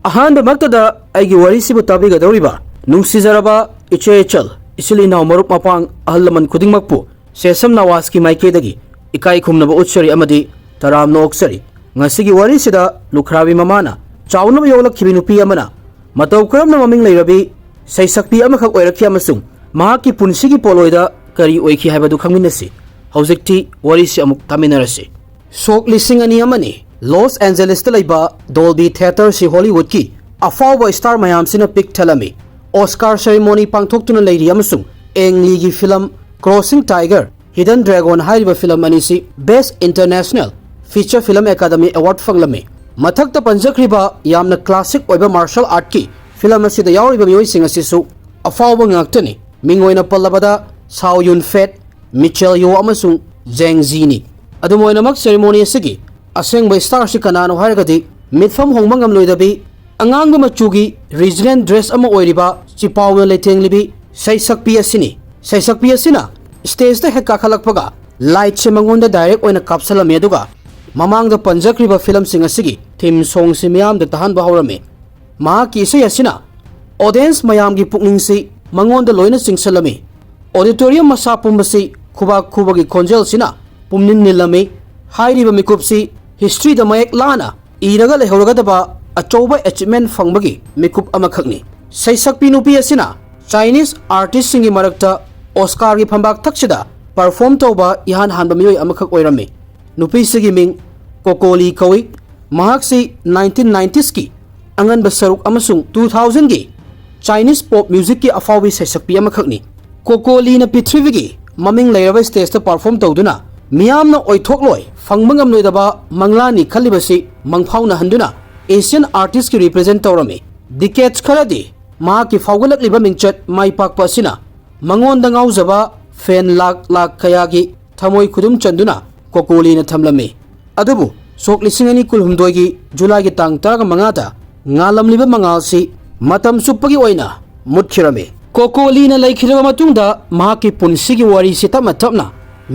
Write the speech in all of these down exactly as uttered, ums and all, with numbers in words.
ꯑꯍꯥꯟꯕꯃꯛꯇꯗ ꯑꯩꯒꯤ ꯋꯥꯔꯤꯁꯤꯕꯨ ꯇꯥꯕꯤꯒꯗꯧꯔꯤꯕ ꯅꯨꯡꯁꯤꯖꯔꯕ ꯏꯆꯦ ꯏꯆꯜ, ꯏꯆꯤꯜ ꯏꯅꯥꯎ, ꯃꯔꯨꯞ ꯃꯄꯥꯡ, ꯑꯍꯜ ꯂꯃꯟ ꯈꯨꯗꯤꯡꯃꯛꯄꯨ ꯁꯦꯁꯝ ꯅꯋꯥꯖꯀꯤ ꯃꯥꯏꯀꯩꯗꯒꯤ ꯏꯀꯥꯏ ꯈꯨꯝꯅꯕ ꯎꯠꯆꯔꯤ ꯑꯃꯗꯤ ꯇꯔꯥꯝꯅ ꯑꯣꯛꯆꯔꯤ꯫ ꯉꯁꯤꯒꯤ ꯋꯥꯔꯤꯁꯤꯗ ꯂꯨꯈ꯭ꯔꯥꯕꯤ ꯃꯃꯥꯅ ꯆꯥꯎꯅꯕ ꯌꯣꯛꯂꯛꯈꯤꯕꯤ ꯅꯨꯄꯤ ꯑꯃꯅ ꯃꯇꯧ ꯀꯔꯝꯅ ꯃꯃꯤꯡ ꯂꯩꯔꯕꯤ ꯁꯩꯁꯛꯄꯤ ꯑꯃꯈꯛ ꯑꯣꯏꯔꯛꯈꯤ ꯑꯃꯁꯨꯡ ꯃꯍꯥꯛꯀꯤ ꯄꯨꯟꯁꯤꯒꯤ ꯄꯣꯠꯂꯣꯏꯗ ꯀꯔꯤ ꯑꯣꯏꯈꯤ ꯍꯥꯏꯕꯗꯨ ꯈꯪꯃꯤꯟꯅꯁꯤ꯫ ꯍꯧꯖꯤꯛꯇꯤ ꯋꯥꯔꯤꯁꯤ ꯑꯃꯨꯛ ꯇꯥꯃꯤꯟꯅꯔꯁꯤ꯫ ꯁꯣꯛ ꯂꯤꯁꯤꯡ ꯑꯅꯤ ꯑꯃꯅꯤ, ꯂꯣꯁ ꯑꯦꯟꯖꯦꯂꯤꯁꯇ ꯂꯩꯕ ꯗꯣꯜꯕꯤ ꯊꯤꯌꯦꯇꯔꯁꯤ ꯍꯣꯂꯤꯋꯨꯗꯀꯤ ꯑꯐꯥꯎꯕ ꯁ꯭ꯇꯥꯔ ꯃꯌꯥꯝꯁꯤꯅ ꯄꯤꯛ ꯊꯜꯂꯝꯃꯤ꯫ ꯑꯣꯁꯀꯥꯔ ꯁꯦꯔꯤꯃꯣꯅꯤ ꯄꯥꯡꯊꯣꯛꯇꯨꯅ ꯂꯩꯔꯤ ꯑꯃꯁꯨꯡ ꯑꯦꯡ ꯂꯤꯒꯤ film crouching tiger, hidden dragon ꯍꯥꯏꯔꯤꯕ ꯐꯤꯂꯝ ꯑꯅꯤꯁꯤ best international feature film academy award ꯐꯪꯂꯝꯃꯤ꯫ ꯃꯊꯛꯇ ꯄꯟꯖꯈ꯭ꯔꯤꯕ ꯌꯥꯝꯅ ꯀ꯭ꯂꯥꯁꯤꯛ ꯑꯣꯏꯕ ꯃꯥꯔꯁꯦꯜ ꯑꯥꯔꯠꯀꯤ ꯐꯤꯂꯝ ꯑꯁꯤꯗ ꯌꯥꯎꯔꯤꯕ ꯃꯤꯑꯣꯏꯁꯤꯡ ꯑꯁꯤꯁꯨ ꯑꯐꯥꯎꯕ ꯉꯥꯛꯇꯅꯤ꯫ ꯃꯤꯡ ꯑꯣꯏꯅ ꯄꯜꯂꯕꯗ ꯁꯥꯎ ꯌꯨꯟ ꯐꯦꯠ, ꯃꯤꯆꯦꯜ ꯌꯣ ꯑꯃꯁꯨꯡ ꯖꯦꯡ ꯖꯤꯅꯤ꯫ ꯑꯗꯨꯝ ꯑꯣꯏꯅꯃꯛ, ꯁꯦꯔꯤꯃꯣꯅꯤ ꯑꯁꯤꯒꯤ ꯑꯁꯦꯡꯕ ꯁ꯭ꯇꯥꯔꯁꯤ ꯀꯅꯥꯅꯣ ꯍꯥꯏꯔꯒꯗꯤ ꯃꯤꯠꯐꯝ ꯍꯣꯡꯕ ꯉꯝꯂꯣꯏꯗꯕꯤ, ꯑꯉꯥꯡꯕ ꯃꯆꯨꯒꯤ ꯔꯤꯖꯅꯦꯜ ꯗ꯭ꯔꯦꯁ ꯑꯃ ꯑꯣꯏꯔꯤꯕ ꯆꯤꯄꯥꯎꯅ ꯂꯩꯇꯦꯡꯂꯤꯕꯤ ꯁꯩꯁꯛꯄꯤ ꯑꯁꯤꯅꯤ꯫ ꯁꯩꯁꯛꯄꯤ ꯑꯁꯤꯅ ꯁ꯭ꯇꯦꯖꯇ ꯍꯦꯛ ꯀꯥꯈꯠꯂꯛꯄꯒ ꯂꯥꯏꯠꯁꯦ ꯃꯉꯣꯟꯗ ꯗꯥꯏꯔꯦꯛ ꯑꯣꯏꯅ ꯀꯥꯞꯁꯜꯂꯝꯃꯤ, ꯑꯗꯨꯒ ꯃꯃꯥꯡꯗ ꯄꯟꯖꯈ꯭ꯔꯤꯕ ꯐꯤꯂꯝꯁꯤꯡ ꯑꯁꯤꯒꯤ ꯊꯤꯝ ꯁꯣꯡꯁꯤ ꯃꯤꯌꯥꯝꯗ ꯇꯥꯍꯟꯕ ꯍꯧꯔꯝꯃꯤ꯫ ꯃꯍꯥꯛꯀꯤ ꯏꯁꯩ ꯑꯁꯤꯅ ꯑꯣꯗꯤꯌꯦꯟꯁ ꯃꯌꯥꯝꯒꯤ ꯄꯨꯛꯅꯤꯡꯁꯤ ꯃꯉꯣꯟꯗ ꯂꯣꯏꯅ ꯆꯤꯡꯁꯤꯜꯂꯝꯃꯤ꯫ ꯑꯣꯗꯤꯇꯣꯔꯤꯌꯝ ꯃꯁꯥ ꯄꯨꯝꯕꯁꯤ ꯈꯨꯕꯥꯛ ꯈꯨꯕꯒꯤ ꯈꯣꯟꯖꯦꯜꯁꯤꯅ ꯄꯨꯝꯅꯤꯟ ꯅꯤꯜꯂꯝꯃꯤ꯫ ꯍꯥꯏꯔꯤꯕ ꯃꯤꯀꯨꯞꯁꯤ ꯍꯤꯁꯇ꯭ꯔꯤꯗ ꯃꯌꯦꯛ ꯂꯥꯅ ꯏꯔꯒ ꯂꯩꯍꯧꯔꯒꯗꯕ ꯑꯆꯧꯕ ꯑꯦꯆꯤꯞꯃꯦꯟ ꯐꯪꯕꯒꯤ ꯃꯤꯀꯨꯞ ꯑꯃꯈꯛꯅꯤ꯫ ꯁꯩꯁꯛꯄꯤ ꯅꯨꯄꯤ ꯑꯁꯤꯅ ꯆꯥꯏꯅꯤꯁ ꯑꯥꯔꯇꯤꯁꯁꯤꯡꯒꯤ ꯃꯔꯛꯇ ꯑꯣꯁꯀꯥꯔꯒꯤ ꯐꯝꯕꯥꯛ ꯊꯛꯁꯤꯗ ꯄꯔꯐꯣꯔꯝ ꯇꯧꯕ ꯏꯍꯥꯟ ꯍꯥꯟꯕ ꯃꯤꯑꯣꯏ ꯑꯃꯈꯛ ꯑꯣꯏꯔꯝꯃꯤ꯫ ꯅꯨꯄꯤꯁꯤꯒꯤ ꯃꯤꯡ ꯀꯣꯀꯣꯂꯤ ꯀꯧꯏ꯫ ꯃꯍꯥꯛꯁꯤ ꯅꯥꯏꯟꯇꯤꯟ ꯅꯥꯏꯟꯇꯤꯁꯀꯤ ꯑꯉꯟꯕ ꯁꯔꯨꯛ ꯑꯃꯁꯨꯡ ꯇꯨ ꯊꯥꯎꯖꯟꯒꯤ ꯆꯥꯏꯅꯤꯁ ꯄꯣꯞ ꯃ꯭ꯌꯨꯖꯤꯛꯀꯤ ꯑꯐꯥꯎꯕꯤ ꯁꯩꯁꯛꯄꯤ ꯑꯃꯈꯛꯅꯤ꯫ ꯀꯣꯀꯣꯂꯤꯅ ꯄ꯭ꯔꯤꯊꯤꯕꯤꯒꯤ ꯃꯃꯤꯡ ꯂꯩꯔꯕ ꯁ꯭ꯇꯦꯖꯇ ꯄꯔꯐꯣꯔꯝ ꯇꯧꯗꯨꯅ ꯃꯤꯌꯥꯝꯅ ꯑꯣꯏꯊꯣꯛꯂꯣꯏ ꯐꯪꯕ ꯉꯝꯂꯣꯏꯗꯕ ꯃꯪꯂꯥꯟꯅꯤ ꯈꯜꯂꯤꯕꯁꯤ ꯃꯪꯐꯥꯎꯅꯍꯟꯗꯨꯅ ꯑꯦꯁꯤꯌꯥꯟ ꯑꯥꯔꯇꯤꯁꯀꯤ ꯔꯤꯄ꯭ꯔꯖꯦꯟ ꯇꯧꯔꯝꯃꯤ꯫ ꯗꯤꯀꯦꯠꯁ ꯈꯔꯗꯤ ꯃꯍꯥꯛꯀꯤ ꯐꯥꯎꯒꯠꯂꯛꯂꯤꯕ ꯃꯤꯡꯆꯠ ꯃꯥꯏ ꯄꯥꯛꯄ ꯑꯁꯤꯅ ꯃꯉꯣꯟꯗ ꯉꯥꯎꯖꯕ ꯐꯦꯟ ꯂꯥꯛ ꯂꯥꯛ ꯀꯌꯥꯒꯤ ꯊꯃꯣꯏ ꯈꯨꯗꯨꯝ ꯆꯟꯗꯨꯅ ꯀꯣꯀꯣꯂꯤꯅ ꯊꯝꯂꯝꯃꯤ꯫ ꯑꯗꯨꯕꯨ ꯁꯣꯛ ꯂꯤꯁꯤꯡ ꯑꯅꯤ ꯀꯨꯟꯍꯨꯝꯗꯣꯏꯒꯤ ꯖꯨꯂꯥꯏꯒꯤ ꯇꯥꯡ ꯇꯔꯥꯃꯉꯥꯗ ꯉꯥꯜꯂꯝꯂꯤꯕ ꯃꯉꯥꯜꯁꯤ ꯃꯇꯝ ꯆꯨꯞꯄꯒꯤ ꯑꯣꯏꯅ ꯃꯨꯠꯈꯤꯔꯝꯃꯤ꯫ ꯀꯣꯀꯣꯂꯤꯅ ꯂꯩꯈꯤꯗ꯭ꯔꯕ ꯃꯇꯨꯡꯗ ꯃꯍꯥꯛꯀꯤ ꯄꯨꯟꯁꯤꯒꯤ ꯋꯥꯔꯤꯁꯤ ꯇꯞꯅ ꯇꯞꯅ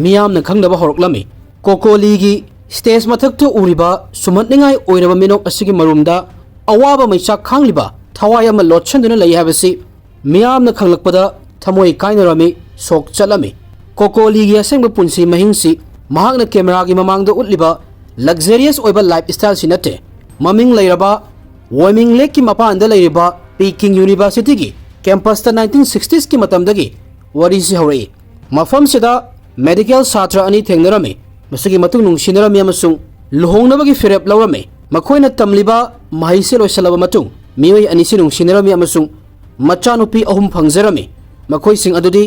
ꯃꯤꯌꯥꯝꯅ ꯈꯪꯅꯕ ꯍꯧꯔꯛꯂꯝꯃꯤ꯫ ꯀꯣꯀꯣꯂꯤꯒꯤ ꯁ꯭ꯇꯦꯖ ꯃꯊꯛꯇ ꯎꯔꯤꯕ ꯁꯨꯝꯍꯠꯅꯤꯡꯉꯥꯏ ꯑꯣꯏꯔꯕ ꯃꯤꯅꯣꯛ ꯑꯁꯤꯒꯤ ꯃꯔꯨꯝꯗ ꯑꯋꯥꯕ ꯃꯩꯆꯥꯛ ꯈꯥꯡꯂꯤꯕ ꯊꯋꯥꯏ ꯑꯃ ꯂꯣꯠꯁꯤꯟꯗꯨꯅ ꯂꯩ ꯍꯥꯏꯕꯁꯤ ꯃꯤꯌꯥꯝꯅ ꯈꯪꯂꯛꯄꯗ ꯊꯃꯣꯏ ꯀꯥꯏꯅꯔꯝꯃꯤ, ꯁꯣꯛ ꯆꯠꯂꯝꯃꯤ꯫ ꯀꯣꯀꯣꯂꯤꯒꯤ ꯑꯁꯦꯡꯕ ꯄꯨꯟꯁꯤ ꯃꯍꯤꯡꯁꯤ ꯃꯍꯥꯛꯅ ꯀꯦꯃꯦꯔꯥꯒꯤ ꯃꯃꯥꯡꯗ ꯎꯠꯂꯤꯕ luxurious ꯑꯣꯏꯕ lifestyle ꯁꯤ ꯅꯠꯇꯦ꯫ ꯃꯃꯤꯡ ꯂꯩꯔꯕ ꯋꯣꯃꯤꯡ ꯂꯦꯛꯀꯤ ꯃꯄꯥꯟꯗ ꯂꯩꯔꯤꯕ ꯄꯤꯀꯤꯡ ꯌꯨꯅꯤꯚꯔꯁꯤꯇꯤꯒꯤ ꯀꯦꯝꯄꯁꯇ ꯅꯥꯏꯟꯇꯤꯟ ꯁꯤꯛꯁꯇꯤꯁꯀꯤ ꯃꯇꯝꯗꯒꯤ ꯋꯥꯔꯤꯁꯤ ꯍꯧꯔꯛꯏ꯫ ꯃꯐꯝꯁꯤꯗ ꯃꯦꯗꯤꯀꯦꯜ ꯁꯥꯇ꯭ꯔ ꯑꯅꯤ ꯊꯦꯡꯅꯔꯝꯃꯤ꯫ ꯃꯁꯤꯒꯤ ꯃꯇꯨꯡ ꯅꯨꯡꯁꯤꯅꯔꯝꯃꯤ ꯑꯃꯁꯨꯡ ꯂꯨꯍꯣꯡꯅꯕꯒꯤ ꯐꯤꯔꯦꯞ ꯂꯧꯔꯝꯃꯤ꯫ ꯃꯈꯣꯏꯅ ꯇꯝꯂꯤꯕ ꯃꯍꯩꯁꯤ ꯂꯣꯏꯁꯤꯜꯂꯕ ꯃꯇꯨꯡ ꯃꯤꯑꯣꯏ ꯑꯅꯤꯁꯤ ꯅꯨꯡꯁꯤꯅꯔꯝꯃꯤ ꯑꯃꯁꯨꯡ ꯃꯆꯥꯅꯨꯄꯤ ꯑꯍꯨꯝ ꯐꯪꯖꯔꯝꯃꯤ꯫ ꯃꯈꯣꯏꯁꯤꯡ ꯑꯗꯨꯗꯤ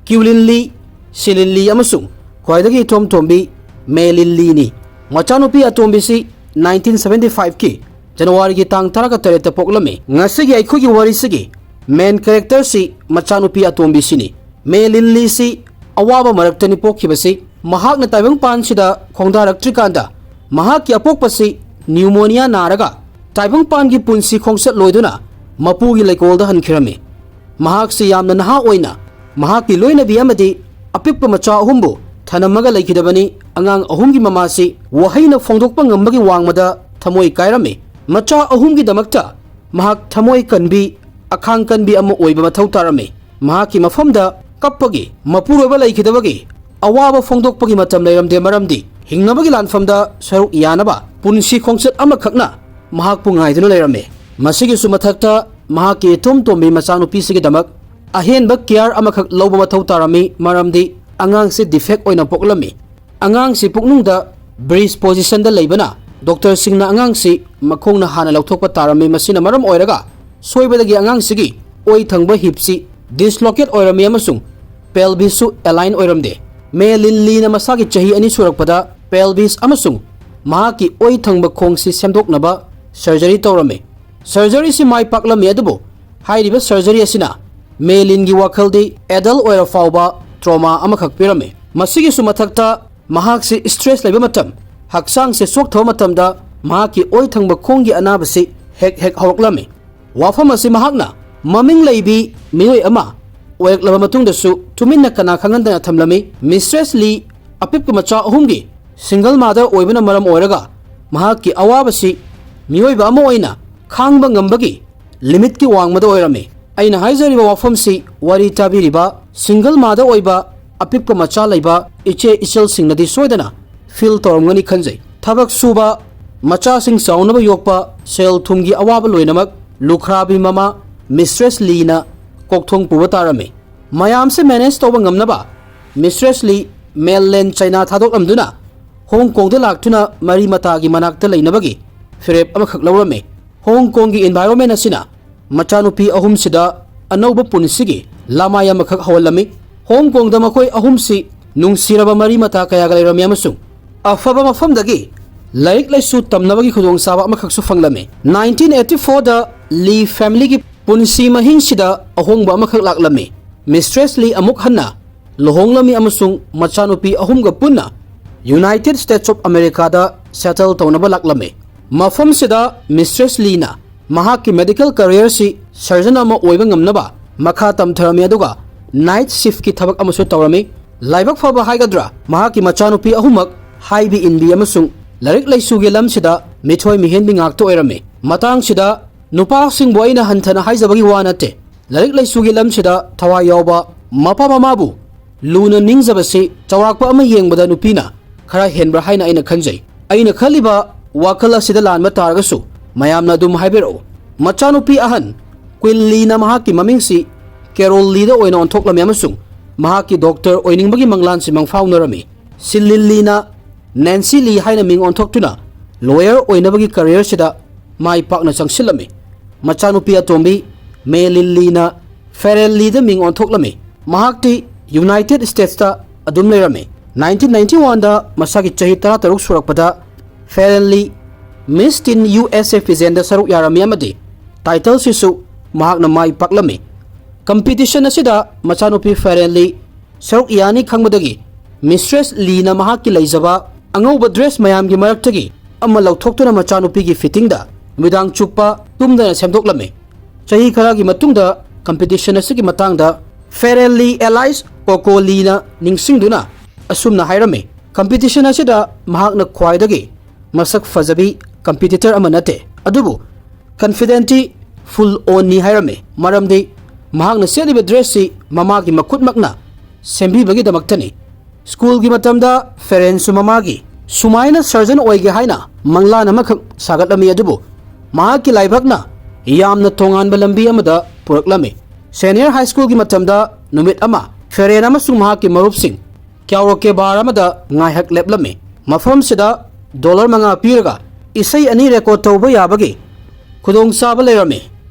ꯀ꯭ꯌꯨꯂꯤꯟ ꯂꯤ, ꯁꯤꯂꯤꯟ ꯂꯤ ꯑꯃꯁꯨꯡ ꯈ꯭ꯋꯥꯏꯗꯒꯤ ꯏꯇꯣꯝ ꯇꯣꯝꯕꯤ ꯃꯦ ꯂꯤꯟ ꯂꯤꯅꯤ꯫ ꯃꯆꯥꯅꯨꯄꯤ ꯑꯇꯣꯝꯕꯤꯁꯤ ꯅꯥꯏꯟꯇꯤꯟ ꯁꯚꯦꯟꯇꯤ ꯐꯥꯏꯚꯀꯤ ꯖꯅꯋꯥꯔꯤꯒꯤ ꯇꯥꯡ ꯇꯔꯥꯒ ꯇꯔꯦꯠꯇ ꯄꯣꯛꯂꯝꯃꯤ꯫ ꯉꯁꯤꯒꯤ ꯑꯩꯈꯣꯏꯒꯤ ꯋꯥꯔꯤꯁꯤꯒꯤ main character ꯁꯤ ꯃꯆꯥꯅꯨꯄꯤ ꯑꯇꯣꯝꯕꯤꯁꯤꯅꯤ꯫ ꯃꯦ ꯂꯤꯟ ꯂꯤꯁꯤ ꯑꯋꯥꯕ ꯃꯔꯛꯇꯅꯤ ꯄꯣꯛꯈꯤꯕꯁꯤ꯫ ꯃꯍꯥꯛꯅ ꯇꯥꯏꯕꯪꯄꯥꯟꯁꯤꯗ ꯈꯣꯡꯗꯥꯔꯛꯇ꯭ꯔꯤꯀꯥꯟꯗ ꯃꯍꯥꯛꯀꯤ ꯑꯄꯣꯛꯄꯁꯤ pneumonia ꯅꯥꯔꯒ ꯇꯥꯏꯕꯪꯄꯥꯟꯒꯤ ꯄꯨꯟꯁꯤ ꯈꯣꯡꯆꯠ ꯂꯣꯏꯗꯨꯅ ꯃꯄꯨꯒꯤ ꯂꯩꯀꯣꯜꯗ ꯍꯟꯈꯤꯔꯝꯃꯤ꯫ ꯃꯍꯥꯛꯁꯤ ꯌꯥꯝꯅ ꯅꯍꯥ ꯑꯣꯏꯅ ꯃꯍꯥꯛꯀꯤ ꯂꯣꯏꯅꯕꯤ ꯑꯃꯗꯤ ꯑꯄꯤꯛꯄ ꯃꯆꯥ ꯑꯍꯨꯝꯕꯨ ꯊꯅꯝꯃꯒ ꯂꯩꯈꯤꯗꯕꯅꯤ꯫ ꯑꯉꯥꯡ ꯑꯍꯨꯝꯒꯤ ꯃꯃꯥꯁꯤ ꯋꯥꯍꯩꯅ ꯐꯣꯡꯗꯣꯛꯄ ꯉꯝꯕꯒꯤ ꯋꯥꯡꯃꯗ ꯊꯃꯣꯏ ꯀꯥꯏꯔꯝꯃꯤ꯫ ꯃꯆꯥ ꯑꯍꯨꯝꯒꯤꯗꯃꯛꯇ ꯃꯍꯥꯛ ꯊꯃꯣꯏ ꯀꯟꯕꯤ, ꯑꯈꯥꯡ ꯀꯟꯕꯤ ꯑꯃ ꯑꯣꯏꯕ ꯃꯊꯧ ꯇꯥꯔꯝꯃꯤ꯫ ꯃꯍꯥꯛꯀꯤ ꯃꯐꯝꯗ ꯀꯞꯄꯒꯤ, ꯃꯄꯨꯔꯣꯏꯕ ꯂꯩꯈꯤꯗꯕꯒꯤ ꯑꯋꯥꯕ ꯐꯣꯡꯗꯣꯛꯄꯒꯤ ꯃꯇꯝ ꯂꯩꯔꯝꯗꯦ, ꯃꯔꯝꯗꯤ ꯍꯤꯡꯅꯕꯒꯤ ꯂꯥꯟꯐꯝꯗ ꯁꯔꯨꯛ ꯌꯥꯅꯕ ꯄꯨꯟꯁꯤ ꯈꯣꯡꯆꯠ ꯑꯃꯈꯛꯅ ꯃꯍꯥꯛꯄꯨ ꯉꯥꯏꯗꯨꯅ ꯂꯩꯔꯝꯃꯤ꯫ ꯃꯁꯤꯒꯤꯁꯨ ꯃꯊꯛꯇ ꯃꯍꯥꯛꯀꯤ ꯏꯇꯣꯝ ꯇꯣꯝꯕꯤ ꯃꯆꯥꯅꯨꯄꯤꯁꯤꯒꯤꯗꯃꯛ ꯑꯍꯦꯟꯕ care ꯑꯃꯈꯛ ꯂꯧꯕ ꯃꯊꯧ ꯇꯥꯔꯝꯃꯤ, ꯃꯔꯝꯗꯤ ꯑꯉꯥꯡꯁꯤ defect ꯑꯣꯏꯅ ꯄꯣꯛꯂꯝꯃꯤ꯫ ꯑꯉꯥꯡꯁꯤ ꯄꯨꯛꯅꯨꯡꯗ bridge position ꯗ ꯂꯩꯕꯅ ꯗꯣꯛꯇꯔꯁꯤꯡꯅ ꯑꯉꯥꯡꯁꯤ ꯃꯈꯣꯡꯅ ꯍꯥꯟꯅ ꯂꯧꯊꯣꯛꯄ ꯇꯥꯔꯝꯃꯤ꯫ ꯃꯁꯤꯅ ꯃꯔꯝ ꯑꯣꯏꯔꯒ ꯁꯣꯏꯕꯗꯒꯤ ꯑꯉꯥꯡꯁꯤꯒꯤ ꯑꯣꯏ ꯊꯪꯕ hip ꯁꯤ dislocate ꯑꯣꯏꯔꯝꯃꯤ ꯑꯃꯁꯨꯡ pelvis ꯁꯨ align ꯑꯣꯏꯔꯝꯗꯦ꯫ ꯃꯦ ꯂꯤꯟ ꯂꯤꯅ ꯃꯁꯥꯒꯤ ꯆꯍꯤ ꯑꯅꯤ ꯁꯨꯔꯛꯄꯗ pelvis ꯑꯃꯁꯨꯡ ꯃꯍꯥꯛꯀꯤ ꯑꯣꯏ ꯊꯪꯕ ꯈꯣꯡꯁꯤ ꯁꯦꯝꯗꯣꯛꯅꯕ surgery ꯇꯧꯔꯝꯃꯤ꯫ Surgery ꯁꯤ ꯃꯥꯏ ꯄꯥꯛꯂꯝꯃꯤ, ꯑꯗꯨꯕꯨ ꯍꯥꯏꯔꯤꯕ surgery ꯑꯁꯤꯅ ꯃꯦ ꯂꯤꯟꯒꯤ ꯋꯥꯈꯜꯗꯤ adult ꯑꯣꯏꯔ ꯐꯥꯎꯕ trauma ꯑꯃꯈꯛ ꯄꯤꯔꯝꯃꯤ꯫ ꯃꯁꯤꯒꯤꯁꯨ ꯃꯊꯛꯇ ꯃꯍꯥꯛꯁꯤ stress ꯂꯩꯕ ꯃꯇꯝ, ꯍꯛꯆꯥꯡꯁꯦ ꯆꯣꯛꯊꯕ ꯃꯇꯝꯗ ꯃꯍꯥꯛꯀꯤ ꯑꯣꯏ ꯊꯪꯕ ꯈꯣꯡꯒꯤ ꯑꯅꯥꯕꯁꯤ ꯍꯦꯛ ꯍꯦꯛ ꯍꯧꯔꯛꯂꯝꯃꯤ꯫ ꯋꯥꯐꯝ ꯑꯁꯤ ꯃꯍꯥꯛꯅ ꯃꯃꯤꯡ ꯂꯩꯕꯤ ꯃꯤꯑꯣꯏ ꯑꯃ ꯑꯣꯏꯔꯛꯂꯕ ꯃꯇꯨꯡꯗꯁꯨ ꯇꯨꯃꯤꯟꯅ ꯀꯅꯥ ꯈꯪꯍꯟꯗꯅ ꯊꯝꯂꯝꯃꯤ꯫ Mistress ꯂꯤ ꯑꯄꯤꯛꯄ ꯃꯆꯥ ꯑꯍꯨꯝꯒꯤ single mother ꯑꯣꯏꯕꯅ ꯃꯔꯝ ꯑꯣꯏꯔꯒ ꯃꯍꯥꯛꯀꯤ ꯑꯋꯥꯕꯁꯤ ꯃꯤꯑꯣꯏꯕ ꯑꯃ ꯑꯣꯏꯅ ꯈꯥꯡꯕ ꯉꯝꯕꯒꯤ ꯂꯤꯃꯤꯠꯀꯤ ꯋꯥꯡꯃꯗ ꯑꯣꯏꯔꯝꯃꯤ꯫ ꯑꯩꯅ ꯍꯥꯏꯖꯔꯤꯕ ꯋꯥꯐꯝꯁꯤ ꯋꯥꯔꯤ ꯇꯥꯕꯤꯔꯤꯕ single mother ꯑꯣꯏꯕ ꯑꯄꯤꯛꯄ ꯃꯆꯥ ꯂꯩꯕ ꯏꯆꯦ ꯏꯆꯜꯁꯤꯡꯅꯗꯤ ꯁꯣꯏꯗꯅ feel ꯇꯧꯔꯝꯒꯅꯤ ꯈꯟꯖꯩ꯫ ꯊꯕꯛ ꯁꯨꯕ, ꯃꯆꯥꯁꯤꯡ ꯆꯥꯎꯅꯕ ꯌꯣꯛꯄ, ꯁꯦꯜ ꯊꯨꯝꯒꯤ ꯑꯋꯥꯕ ꯂꯣꯏꯅꯃꯛ ꯂꯨꯈ꯭ꯔꯥꯕꯤ ꯃꯃꯥ ꯃꯤꯁꯇ꯭ꯔꯦꯁ ꯂꯤꯅ ꯀꯣꯛꯊꯣꯡ ꯄꯨꯕ ꯇꯥꯔꯝꯃꯤ꯫ ꯃꯌꯥꯝꯁꯦ ꯃꯦꯅꯦꯖ ꯇꯧꯕ ꯉꯝꯅꯕ ꯃꯤꯁꯇ꯭ꯔꯦꯁ ꯂꯤ ꯃꯦꯟꯂꯦꯟ ꯆꯥꯏꯅꯥ ꯊꯥꯗꯣꯛꯂꯝꯗꯨꯅ ꯍꯣꯡ ꯀꯣꯡꯗ ꯂꯥꯛꯇꯨꯅ ꯃꯔꯤ ꯃꯇꯥꯒꯤ ꯃꯅꯥꯛꯇ ꯂꯩꯅꯕꯒꯤ ꯐꯤꯔꯦꯞ ꯑꯃꯈꯛ ꯂꯧꯔꯝꯃꯤ꯫ ꯍꯣꯡ ꯀꯣꯡꯒꯤ ꯏꯟꯚꯥꯏꯔꯣꯟꯃꯦꯟ ꯑꯁꯤꯅ ꯃꯆꯥꯅꯨꯄꯤ ꯑꯍꯨꯝꯁꯤꯗ ꯑꯅꯧꯕ ꯄꯨꯟꯁꯤꯒꯤ ꯂꯃꯥꯏ ꯑꯃꯈꯛ ꯍꯧꯍꯜꯂꯝꯃꯤ꯫ ꯍꯣꯡ ꯀꯣꯡꯗ ꯃꯈꯣꯏ ꯑꯍꯨꯝꯁꯤ ꯅꯨꯡꯁꯤꯔꯕ ꯃꯔꯤ ꯃꯇꯥ ꯀꯌꯥꯒ ꯂꯩꯔꯝꯃꯤ ꯑꯃꯁꯨꯡ ꯑꯐꯕ ꯃꯐꯝꯗꯒꯤ ꯂꯥꯏꯔꯤꯛ ꯂꯥꯏꯁꯨ ꯇꯝꯅꯕꯒꯤ ꯈꯨꯗꯣꯡꯆꯥꯕ ꯑꯃꯈꯛꯁꯨ ꯐꯪꯂꯝꯃꯤ꯫ ꯅꯥꯏꯟꯇꯤꯟ ꯑꯩꯠꯇꯤ ꯐꯣꯔꯗ ꯂꯤ ꯐꯦꯃꯤꯂꯤꯒꯤ ꯄꯨꯟꯁꯤ ꯃꯍꯤꯡꯁꯤꯗ ꯑꯍꯣꯡꯕ ꯑꯃꯈꯛ ꯂꯥꯛꯂꯝꯃꯤ꯫ ꯃꯤꯁꯇ꯭ꯔꯦꯁ ꯂꯤ ꯑꯃꯨꯛ ꯍꯟꯅ ꯂꯨꯍꯣꯡꯂꯝꯃꯤ ꯑꯃꯁꯨꯡ ꯃꯆꯥꯅꯨꯄꯤ ꯑꯍꯨꯝꯒ ꯄꯨꯟꯅ ꯌꯨꯅꯥꯏꯇꯦꯗ ꯁ꯭ꯇꯦꯠꯁ ꯑꯣꯐ ꯑꯃꯦꯔꯤꯀꯥꯗ ꯁꯦꯇꯜ ꯇꯧꯅꯕ ꯂꯥꯛꯂꯝꯃꯤ꯫ ꯃꯐꯝꯁꯤꯗ ꯃꯤꯁꯇ꯭ꯔꯦꯁ ꯂꯤꯅ ꯃꯍꯥꯛꯀꯤ ꯃꯦꯗꯤꯀꯦꯜ ꯀꯦꯔꯤꯌꯔꯁꯤ ꯁꯔꯖꯟ ꯑꯃ ꯑꯣꯏꯕ ꯉꯝꯅꯕ ꯃꯈꯥ ꯇꯝꯊꯔꯝꯃꯤ, ꯑꯗꯨꯒ ꯅꯥꯏꯠ ꯁꯤꯐꯀꯤ ꯊꯕꯛ ꯑꯃꯁꯨ ꯇꯧꯔꯝꯃꯤ꯫ ꯂꯥꯏꯕꯛ ꯐꯕ ꯍꯥꯏꯒꯗ꯭ꯔꯥ, ꯃꯍꯥꯛꯀꯤ ꯃꯆꯥꯅꯨꯄꯤ ꯑꯍꯨꯝꯃꯛ ꯍꯥꯏꯕꯤ ꯏꯟꯕꯤ ꯑꯃꯁꯨꯡ ꯂꯥꯏꯔꯤꯛ ꯂꯥꯏꯁꯨꯒꯤ ꯂꯝꯁꯤꯗ ꯃꯤꯊꯣꯏ ꯃꯤꯍꯦꯟꯕꯤ ꯉꯥꯛꯇ ꯑꯣꯏꯔꯝꯃꯤ꯫ ꯃꯇꯥꯡꯁꯤꯗ ꯅꯨꯄꯥꯁꯤꯡꯕꯨ ꯑꯩꯅ ꯍꯟꯊꯅ ꯍꯥꯏꯖꯕꯒꯤ ꯋꯥ ꯅꯠꯇꯦ꯫ ꯂꯥꯏꯔꯤꯛ ꯂꯥꯏꯁꯨꯒꯤ ꯂꯝꯁꯤꯗ ꯊꯋꯥꯏ ꯌꯥꯎꯕ ꯃꯄꯥ ꯃꯃꯥꯕꯨ ꯂꯨꯅ ꯅꯤꯡꯖꯕꯁꯤ ꯆꯥꯎꯔꯥꯛꯄ ꯑꯃ ꯌꯦꯡꯕꯗ ꯅꯨꯄꯤꯅ ꯈꯔ ꯍꯦꯟꯕ꯭ꯔꯥ ꯍꯥꯏꯅ ꯑꯩꯅ ꯈꯟꯖꯩ꯫ ꯑꯩꯅ ꯈꯜꯂꯤꯕ ꯋꯥꯈꯜ ꯑꯁꯤꯗ ꯂꯥꯟꯕ ꯇꯥꯔꯒꯁꯨ ꯃꯌꯥꯝꯅ ꯑꯗꯨꯝ ꯍꯥꯏꯕꯤꯔꯛꯎ꯫ ꯃꯆꯥꯅꯨꯄꯤ ꯑꯍꯟ ꯀ꯭ꯋꯤꯟ ꯂꯤꯅ ꯃꯍꯥꯛꯀꯤ ꯃꯃꯤꯡꯁꯤ ꯀꯦꯔꯣꯜ ꯂꯤꯗ ꯑꯣꯏꯅ ꯑꯣꯟꯊꯣꯛꯂꯝꯃꯤ ꯑꯃꯁꯨꯡ ꯃꯍꯥꯛꯀꯤ ꯗꯣꯛꯇꯔ ꯑꯣꯏꯅꯤꯡꯕꯒꯤ ꯃꯪꯂꯥꯟꯁꯤ ꯃꯪꯐꯥꯎꯅꯔꯝꯃꯤ꯫ ꯁꯤꯂꯤꯟ ꯂꯤꯅ ꯅꯦꯟꯁꯤ ꯂꯤ ꯍꯥꯏꯅ ꯃꯤꯡ ꯑꯣꯟꯊꯣꯛꯇꯨꯅ ꯂꯣꯌꯔ ꯑꯣꯏꯅꯕꯒꯤ ꯀꯦꯔꯤꯌꯔꯁꯤꯗ ꯃꯥꯏ ꯄꯥꯛꯅ ꯆꯪꯁꯤꯜꯂꯝꯃꯤ꯫ ꯃꯆꯥꯅꯨꯄꯤ ꯑꯇꯣꯝꯕꯤ ꯃꯦꯂꯤꯟ ꯂꯤꯅ ꯐꯦꯔꯦꯜ ꯂꯤꯗ ꯃꯤꯡ ꯑꯣꯟꯊꯣꯛꯂꯝꯃꯤ꯫ ꯃꯍꯥꯛꯇꯤ ꯌꯨꯅꯥꯏꯇꯦꯗ ꯁ꯭ꯇꯦꯠꯁꯇ ꯑꯗꯨꯝ ꯂꯩꯔꯝꯃꯤ꯫ ꯅꯥꯏꯟꯇꯤꯟ ꯅꯥꯏꯟꯇꯤ ꯋꯥꯟꯗ ꯃꯁꯥꯒꯤ ꯆꯍꯤ ꯇꯔꯥ ꯇꯔꯨꯛ ꯁꯨꯔꯛꯄꯗ ꯐꯦꯔꯦꯜ ꯂꯤ ꯃꯤꯁ ꯇꯤꯟ ꯌꯨ ꯑꯦꯁ ꯑꯦ ꯄꯤꯖꯦꯟꯗ ꯁꯔꯨꯛ ꯌꯥꯔꯝꯃꯤ ꯑꯃꯗꯤ ꯇꯥꯏꯇꯜꯁꯤꯁꯨ ꯃꯍꯥꯛꯅ ꯃꯥꯏ ꯄꯥꯛꯂꯝꯃꯤ꯫ ꯀꯝꯄꯤꯇꯤꯁꯟ ꯑꯁꯤꯗ ꯃꯆꯥꯅꯨꯄꯤ ꯐꯦꯔꯦꯜ ꯂꯤ ꯁꯔꯨꯛ ꯌꯥꯅꯤ ꯈꯪꯕꯗꯒꯤ ꯃꯤꯁꯇ꯭ꯔꯦꯁ ꯂꯤꯅ ꯃꯍꯥꯛꯀꯤ ꯂꯩꯖꯕ ꯑꯉꯧꯕ ꯗ꯭ꯔꯦꯁ ꯃꯌꯥꯝꯒꯤ ꯃꯔꯛꯇꯒꯤ ꯑꯃ ꯂꯧꯊꯣꯛꯇꯨꯅ ꯃꯆꯥꯅꯨꯄꯤꯒꯤ ꯐꯤꯠꯇꯤꯡꯗ ꯅꯨꯃꯤꯗꯥꯡ ꯆꯨꯞꯄ ꯇꯨꯝꯗꯅ ꯁꯦꯝꯗꯣꯛꯂꯝꯃꯤ꯫ ꯆꯍꯤ ꯈꯔꯒꯤ ꯃꯇꯨꯡꯗ ꯀꯝꯄꯤꯇꯤꯁꯟ ꯑꯁꯤꯒꯤ ꯃꯇꯥꯡꯗ ꯐꯦꯔꯦꯜ ꯂꯤ ꯑꯦꯂꯥꯏꯁ ꯀꯣꯀꯣ ꯂꯤꯅ ꯅꯤꯡꯁꯤꯡꯗꯨꯅ ꯑꯁꯨꯝꯅ ꯍꯥꯏꯔꯝꯃꯤ, "ꯀꯝꯄꯤꯇꯤꯁꯟ ꯑꯁꯤꯗ ꯃꯍꯥꯛꯅ ꯈ꯭ꯋꯥꯏꯗꯒꯤ ꯃꯁꯛ ꯐꯖꯕꯤ ꯀꯝꯄꯤꯇꯤꯇꯔ ꯑꯃ ꯅꯠꯇꯦ, ꯑꯗꯨꯕꯨ Confident-ꯇꯤ full on-ꯅꯤ ꯍꯥꯏꯔꯝꯃꯤ꯫ ꯃꯔꯝꯗꯤ ꯃꯍꯥꯛꯅ ꯁꯦꯠꯂꯤꯕ dress-ꯁꯤ ꯃꯃꯥꯒꯤ ꯃꯈꯨꯠꯃꯛꯅ ꯁꯦꯝꯕꯤꯕꯒꯤꯗꯃꯛꯇꯅꯤ꯫ ꯁ꯭ꯀꯨꯜꯒꯤ ꯃꯇꯝꯗ ꯐꯦꯔꯦꯟꯁꯨ ꯃꯃꯥꯒꯤ ꯁꯨꯃꯥꯏꯅ surgeon ꯑꯣꯏꯒꯦ ꯍꯥꯏꯅ ꯃꯪꯂꯥꯟ ꯑꯃꯈꯛ ꯁꯥꯒꯠꯂꯝꯃꯤ, ꯑꯗꯨꯕꯨ ꯃꯍꯥꯛꯀꯤ ꯂꯥꯏꯕꯛꯅ ꯌꯥꯝꯅ ꯇꯣꯉꯥꯟꯕ ꯂꯝꯕꯤ ꯑꯃꯗ ꯄꯨꯔꯛꯂꯝꯃꯤ꯫ Senior high school-ꯒꯤ ꯃꯇꯝꯗ ꯅꯨꯃꯤꯠ ꯑꯃ ꯐꯦꯔꯦꯟ ꯑꯃꯁꯨꯡ ꯃꯍꯥꯛꯀꯤ ꯃꯔꯨꯞꯁꯤꯡ ꯀ꯭ꯌꯥꯎꯔꯣꯀꯦ bar ꯑꯃꯗ ꯉꯥꯏꯍꯥꯛ ꯂꯦꯞꯂꯝꯃꯤ꯫ ꯃꯐꯝꯁꯤꯗ dollar ꯃꯉꯥ ꯄꯤꯔꯒ ꯏꯁꯩ ꯑꯅꯤ record ꯇꯧꯕ ꯌꯥꯕꯒꯤ ꯈꯨꯗꯣꯡꯆꯥꯕ ꯂꯩꯔꯝꯃꯤ꯫